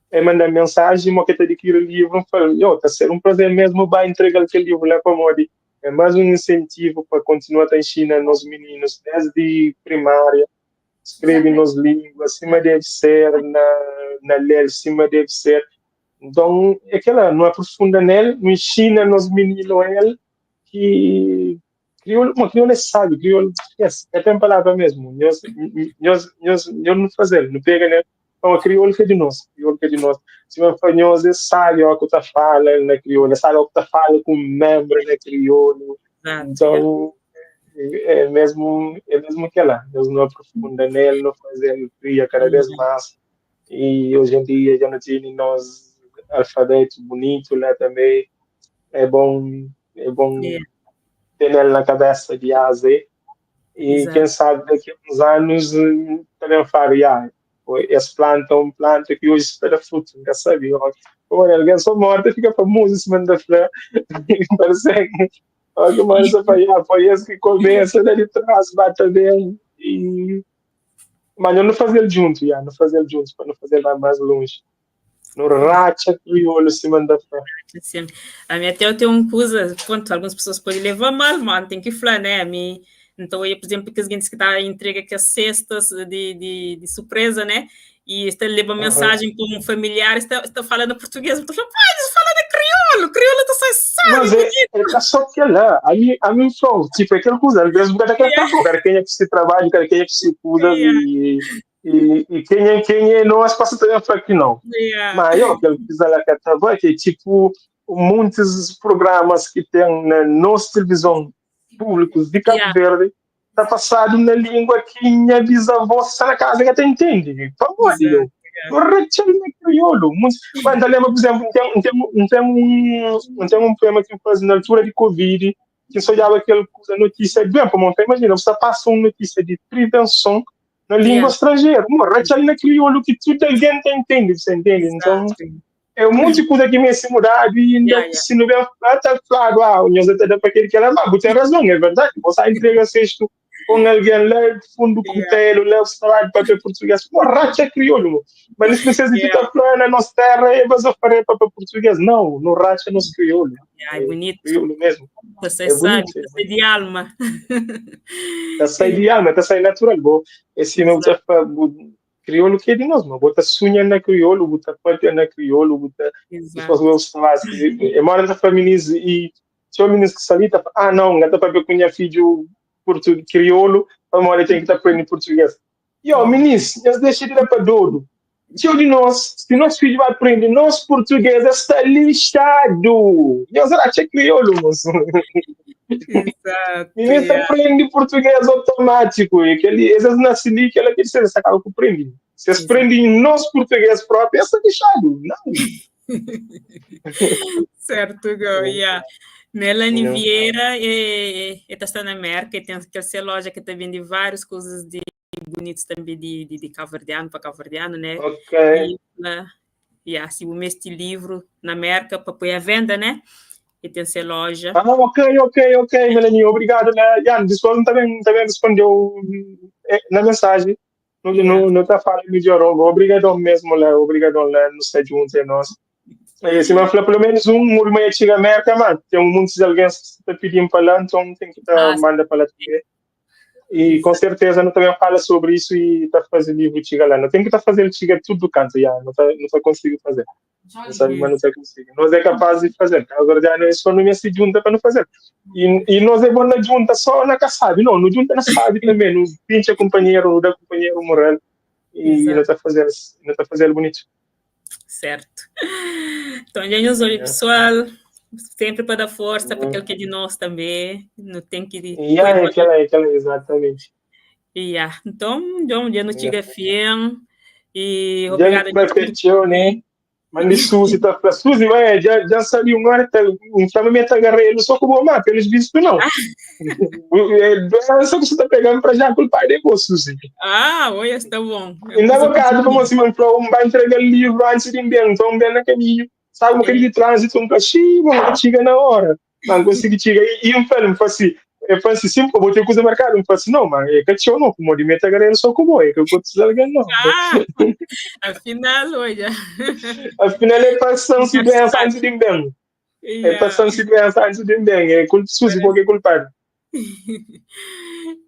É mandar mensagem, uma que adquire o livro, fala, yo, tá sendo um prazer mesmo, vai entregar aquele livro lá para Modi. É mais um incentivo para continuar a ensinar nos meninos desde primária, escreve nas línguas, acima deve ser, na ler, acima deve ser. Então, é aquela, não aprofunda nele, não ensina nos meninos ele, que Kriolu, ma kriolu é sábi, kriolu, esquece, ka ten palavra mesmu. Nhos, nhos, nhos, nhos nu fazel, nu pega nel, pamodi kriolu ka di nos, kriolu ka di nos. Sima fla nhos é sábi ó ku ta fala na kriolu, é sábi ó ku ta fala ku membra na kriolu. Então, é mesmu, é mesmu kela, nhos nu aprofunda nel, nu fazel kria kada bes mas. E hoje em dia já nu tene nos alfabetu bunitu la tanbe, é bom, é bom tenel na cabeça de A a Z. E Exato. quem sabe daqui a uns anos também falo, yeah, es planta um planta que hoje está da fruto, nunca sabe. Olha, alguém só morta fica famoso se manda flor. Parece que alguma coisa fala, yeah, foi esse que começa lá de trás, bate bem. E... Mas eu não fazer junto, yeah, não fazer junto, para não fazer lá mais longe. No racha crioulo se manda fé. Sim. A mim até eu tenho um coisa, pronto, algumas pessoas podem levar mal, mas tem que falar, né? A mim, então, eu, por exemplo, que as gente que tá entrega que as cestas de surpresa, né? E está leva mensagem para um familiar, está falando português, estou falando, pai, eles falam de crioulo, crioulo tá só sabe. Mas é só que lá, a mim só, tipo, aquela coisa, às vezes, cada quem cada quem é que se trabalha, cada quem é que se cuida e quem é nós passa também a falar que não. Mas eu, aquele que lá que tava, que é tipo, muitos programas que tem na nossa televisão públicos de Cabo Verde, tá passado na língua que minha bisavó está na casa que até entende. Por favor, eu. Na crioulo. Mas eu lembro, por exemplo, tem um poema que eu fazia na altura de Covid, que só olhava aquela coisa, notícia, bem, como imagina, você passa uma notícia de prevenção na língua estrangeira, uma rachel na crioulo que toda a gente entende, você entende? Então, é um monte de coisa que me se mudado e ainda se não vem tá claro, ah, o nós até dá para aquele que ela vai, tem razão, é verdade, você entrega cesto com alguém lá de fundo com cutelo, lá o trabalho para português, pô, racha crioulo, mas não precisa de ficar falando na nossa terra e você fazer para português, não, no racha nosso crioulo. É bonito. Crioulo mesmo. Você é sabe, bonito, é de alma. Tá sai de alma, tá sai natural, bom. Esse meu crioulo que é de nós, mas bota sunha na crioulo, bota papia na crioulo, bota depois eu moro na família e se o menino que salita, ah não, não tá para com minha filho português, crioulo, para tem que estar aprendendo português. E ó, menino, nós deixa de ir para doido. Se o de nós, se nosso filho vai aprender nosso português, está lixado. Nós era crioulo, moço. Exato. Menino aprende português automático. E que ele, eles nascem ali, que ela quer dizer, acaba com aprende. Se eles aprendem nosso português próprio, está lixado. Não. Certo, go, yeah. Melanie Vieira está na América e tem aquela loja que está vende várias coisas de bonitos também de cabo-verdiano para cabo-verdiano, né? Ok. E, yeah, se o este livro na América para pôr a venda, né? E tem essa loja. Ah, ok, Melanie, obrigado, né? Yan, depois também respondeu na mensagem. Não, não, não tá falando melhor, obrigado mesmo, lá, obrigado, lá, não sei junto, é nós. E se me falar pelo menos um irmão chega América, mano, tem um monte de alguém que está pedindo para lá, então tem que tá, manda para lá também. E com certeza não também fala sobre isso e está fazendo livro chega lá. Não tem que estar tá fazendo chega tudo do canto, já, não tá conseguindo fazer. Não sabe, mas não tá conseguindo. Nós é capaz de fazer. Agora já não é só não se junta para não fazer. E nós é bom na junta só na sabe, não, no junta na sabe também, no pincha companheiro, no dá companheiro moral e não está fazendo, não tá fazendo bonito. Certo. Então, já nos olha, pessoal, sempre para dar força para aquele que é de nós também, não tem que... Yeah, aquela, exatamente. Yeah. Então, já não chega fim e obrigada. Já né? Mas de Suzy tá falando, Suzy, vai, já saiu uma hora, um família agarrei ele só com o mapa, eles visto não. É só que você tá pegando para já culpar de você, Suzy. Ah, olha, está bom. Ainda no caso, como assim, mano, falou, um vai entregar livro antes de ir então bem no caminho. Sabe, um de trânsito, um cachimbo, chega na hora. Não consegui chegar. E um falou, assim, eu falei assim, sim, eu botei coisa marcada. Eu falei assim, não, mas é que eu não, como de meta agarrei só com é que eu vou precisar alguém não. Ah, afinal, olha. Afinal, é passando se bem antes de bem. É passando se bem antes de bem. É culpa, Suzy, porque é culpado.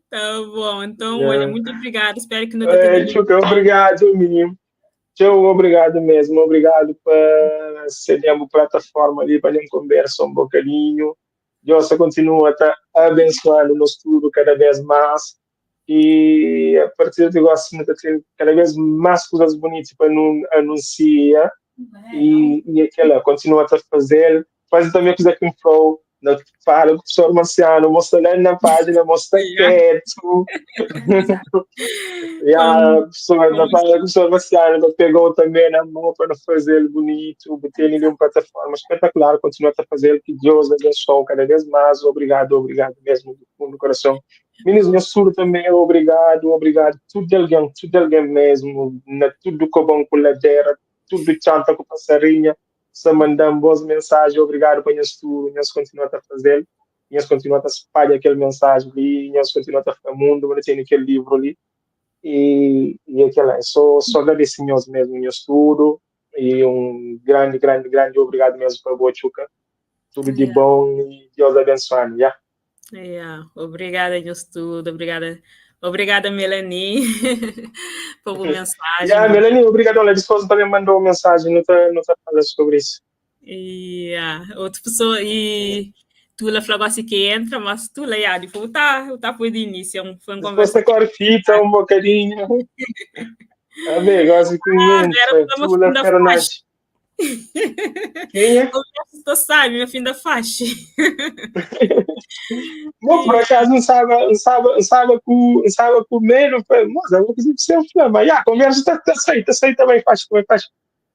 Tá bom, então, olha, muito obrigado. Espero que não tenha. Tchuca, obrigado, menino. Tchau, obrigado mesmo. Obrigado por ceder a plataforma ali para a gente conversa um bocadinho. Deus ta kontinua ta abensuando nos tudu kada bes mas e a partir di gosi nu ta ten kada bes mas kuzas bunitu pa nu anunsia e, e aquela kontinua ta fazel faze também kuza ki N flau na fala ku professor Marciano mostra lá na página mostra quieto e a professor na fala com o professor Marciano ele pegou também na mão para fazer bonito botar ele uma plataforma espetacular continua a fazer que Deus abençoe cada vez mais obrigado obrigado mesmo do fundo do coração Meninos, meu surdo também obrigado obrigado tudo alguém mesmo na tudo que bom com ladeira tudo chanta com passarinha sa mandam boas mensagens obrigado para nhos tudo nhos continua a fazer nhos continua a espalhar aquele mensagem ali nhos continua a fazer mundo mas tem aquele livro ali e, e aquela só só agradeço nhos mesmo nhos tudo e um grande grande grande obrigado mesmo para boa Tchuca tudo de bom e Deus abençoe yeah. Yeah. Obrigada, nhos tudo. Obrigada, obrigada Melanie, pela mensagem. Yeah, Melanie, obrigado. Ela depois também mandou mensagem, não tá, não tá falando sobre isso. Yeah. Outra pessoa, e tu lá falou assim que entra, mas tu lá, yeah, tipo, tá, tá foi de início, foi uma conversa. Você corre fita um bocadinho. A ver, gosto que ah, entra, tu lá Fernandes. Quem é? Tu sabe, meu fim da faixa. Bom, por acaso não sabe, não sabe, não sabe com, não sabe com medo, mas eu vou dizer que você mas já, a conversa está tá sair, tá sair também faz, também faz.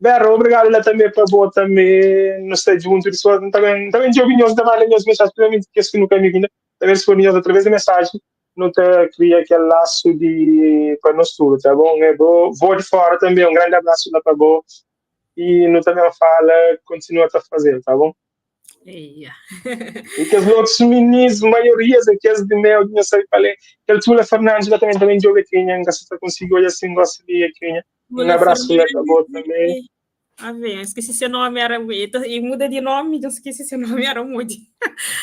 Vera, obrigado lá também para boa também, não sei, junto de sua, também, também de opiniões também, as mensagens, principalmente que esse no caminho ainda, também se for através da mensagem, não te cria aquele laço de para nós tudo, tá bom? Eu vou, vou de fora também, um grande abraço lá para boa e não também fala, continua a fazer, tá bom? Yeah. E que os outros meninos, maioria, aqueles de meu, não sei, falei, aquele Tula Fernandes lá também, também joga aqui, né? Se consigo olhar assim, gosto de aqui, né? Um abraço lá para boa também. Ah, bem, esqueci seu nome, era e muda de nome, eu esqueci seu nome, era Moody.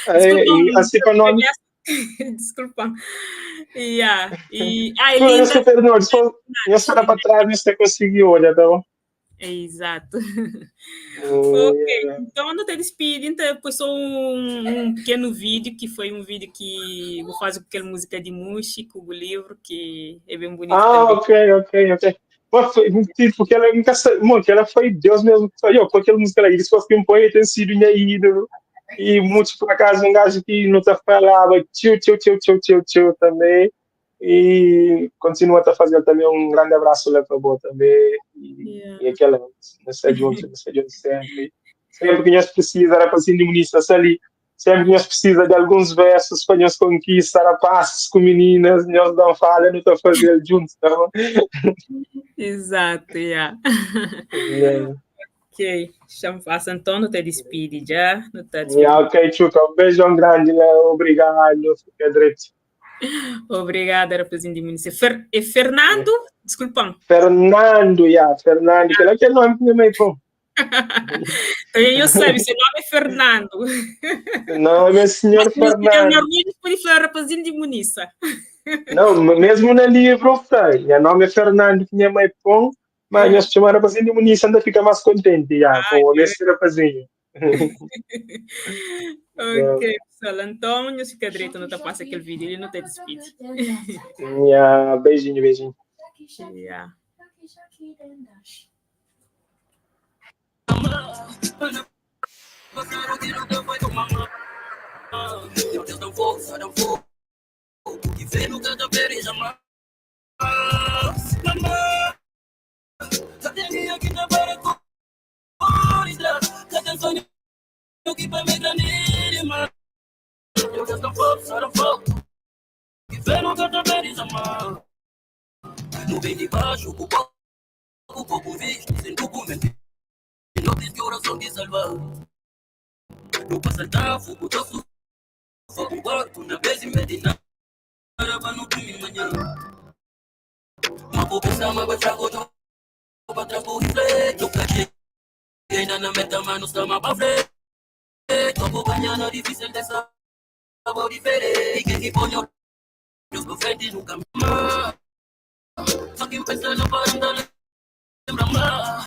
É, e assim para nome. Desculpa. Yeah. E, ah, Linda... Eu só para trás, você conseguiu, olha, tá bom? Exato. Ok, então não te despedi, então depois só um pequeno vídeo, que foi um vídeo que vou fazer com aquela música de músico, o livro, que é bem bonito Ah, também. ok. Mas foi, tipo, que ela nunca mano, que ela foi Deus mesmo que falou, com aquela música lá, se fosse um poeta, tem sido minha ídolo. E muitos, por acaso, um gajo que não te falava, tio, tio, tio, tio, tio, tio também. E continua a fazer também um grande abraço lá para boa também. E, yeah. E aquela, não sei junto, não sei junto sempre. Sempre que nós precisa, era para assim, de ministra, ali. Sempre que nós precisa de alguns versos para nós conquistar rapazes com meninas, nós não fala, não está fazendo juntos, tá bom? Exato, yeah. Yeah. Ok, chama faça então, não te despide já. Não te despide. Yeah, ok, Tchuca, um beijão grande, né? Obrigado, fica direito. Obrigada, rapazinho de município. Fer, é Fernando? Desculpa. Fernando, yeah, Fernando, que é aquele nome que minha mãe pô. Então, eu sei, seu nome é Fernando. Não, é senhor Fernando. Eu pode falar rapazinho de Muniça. Não, mesmo no livro, foi. Meu nome é Fernando, que minha mãe põe, mas nós chamamos rapazinho de Muniça, ainda fica mais contente, já, com esse rapazinho. Ok, pessoal, Antônio, fica direito, não te passa aquele vídeo, ele não te despede. Yeah, beijinho, beijinho. Yeah.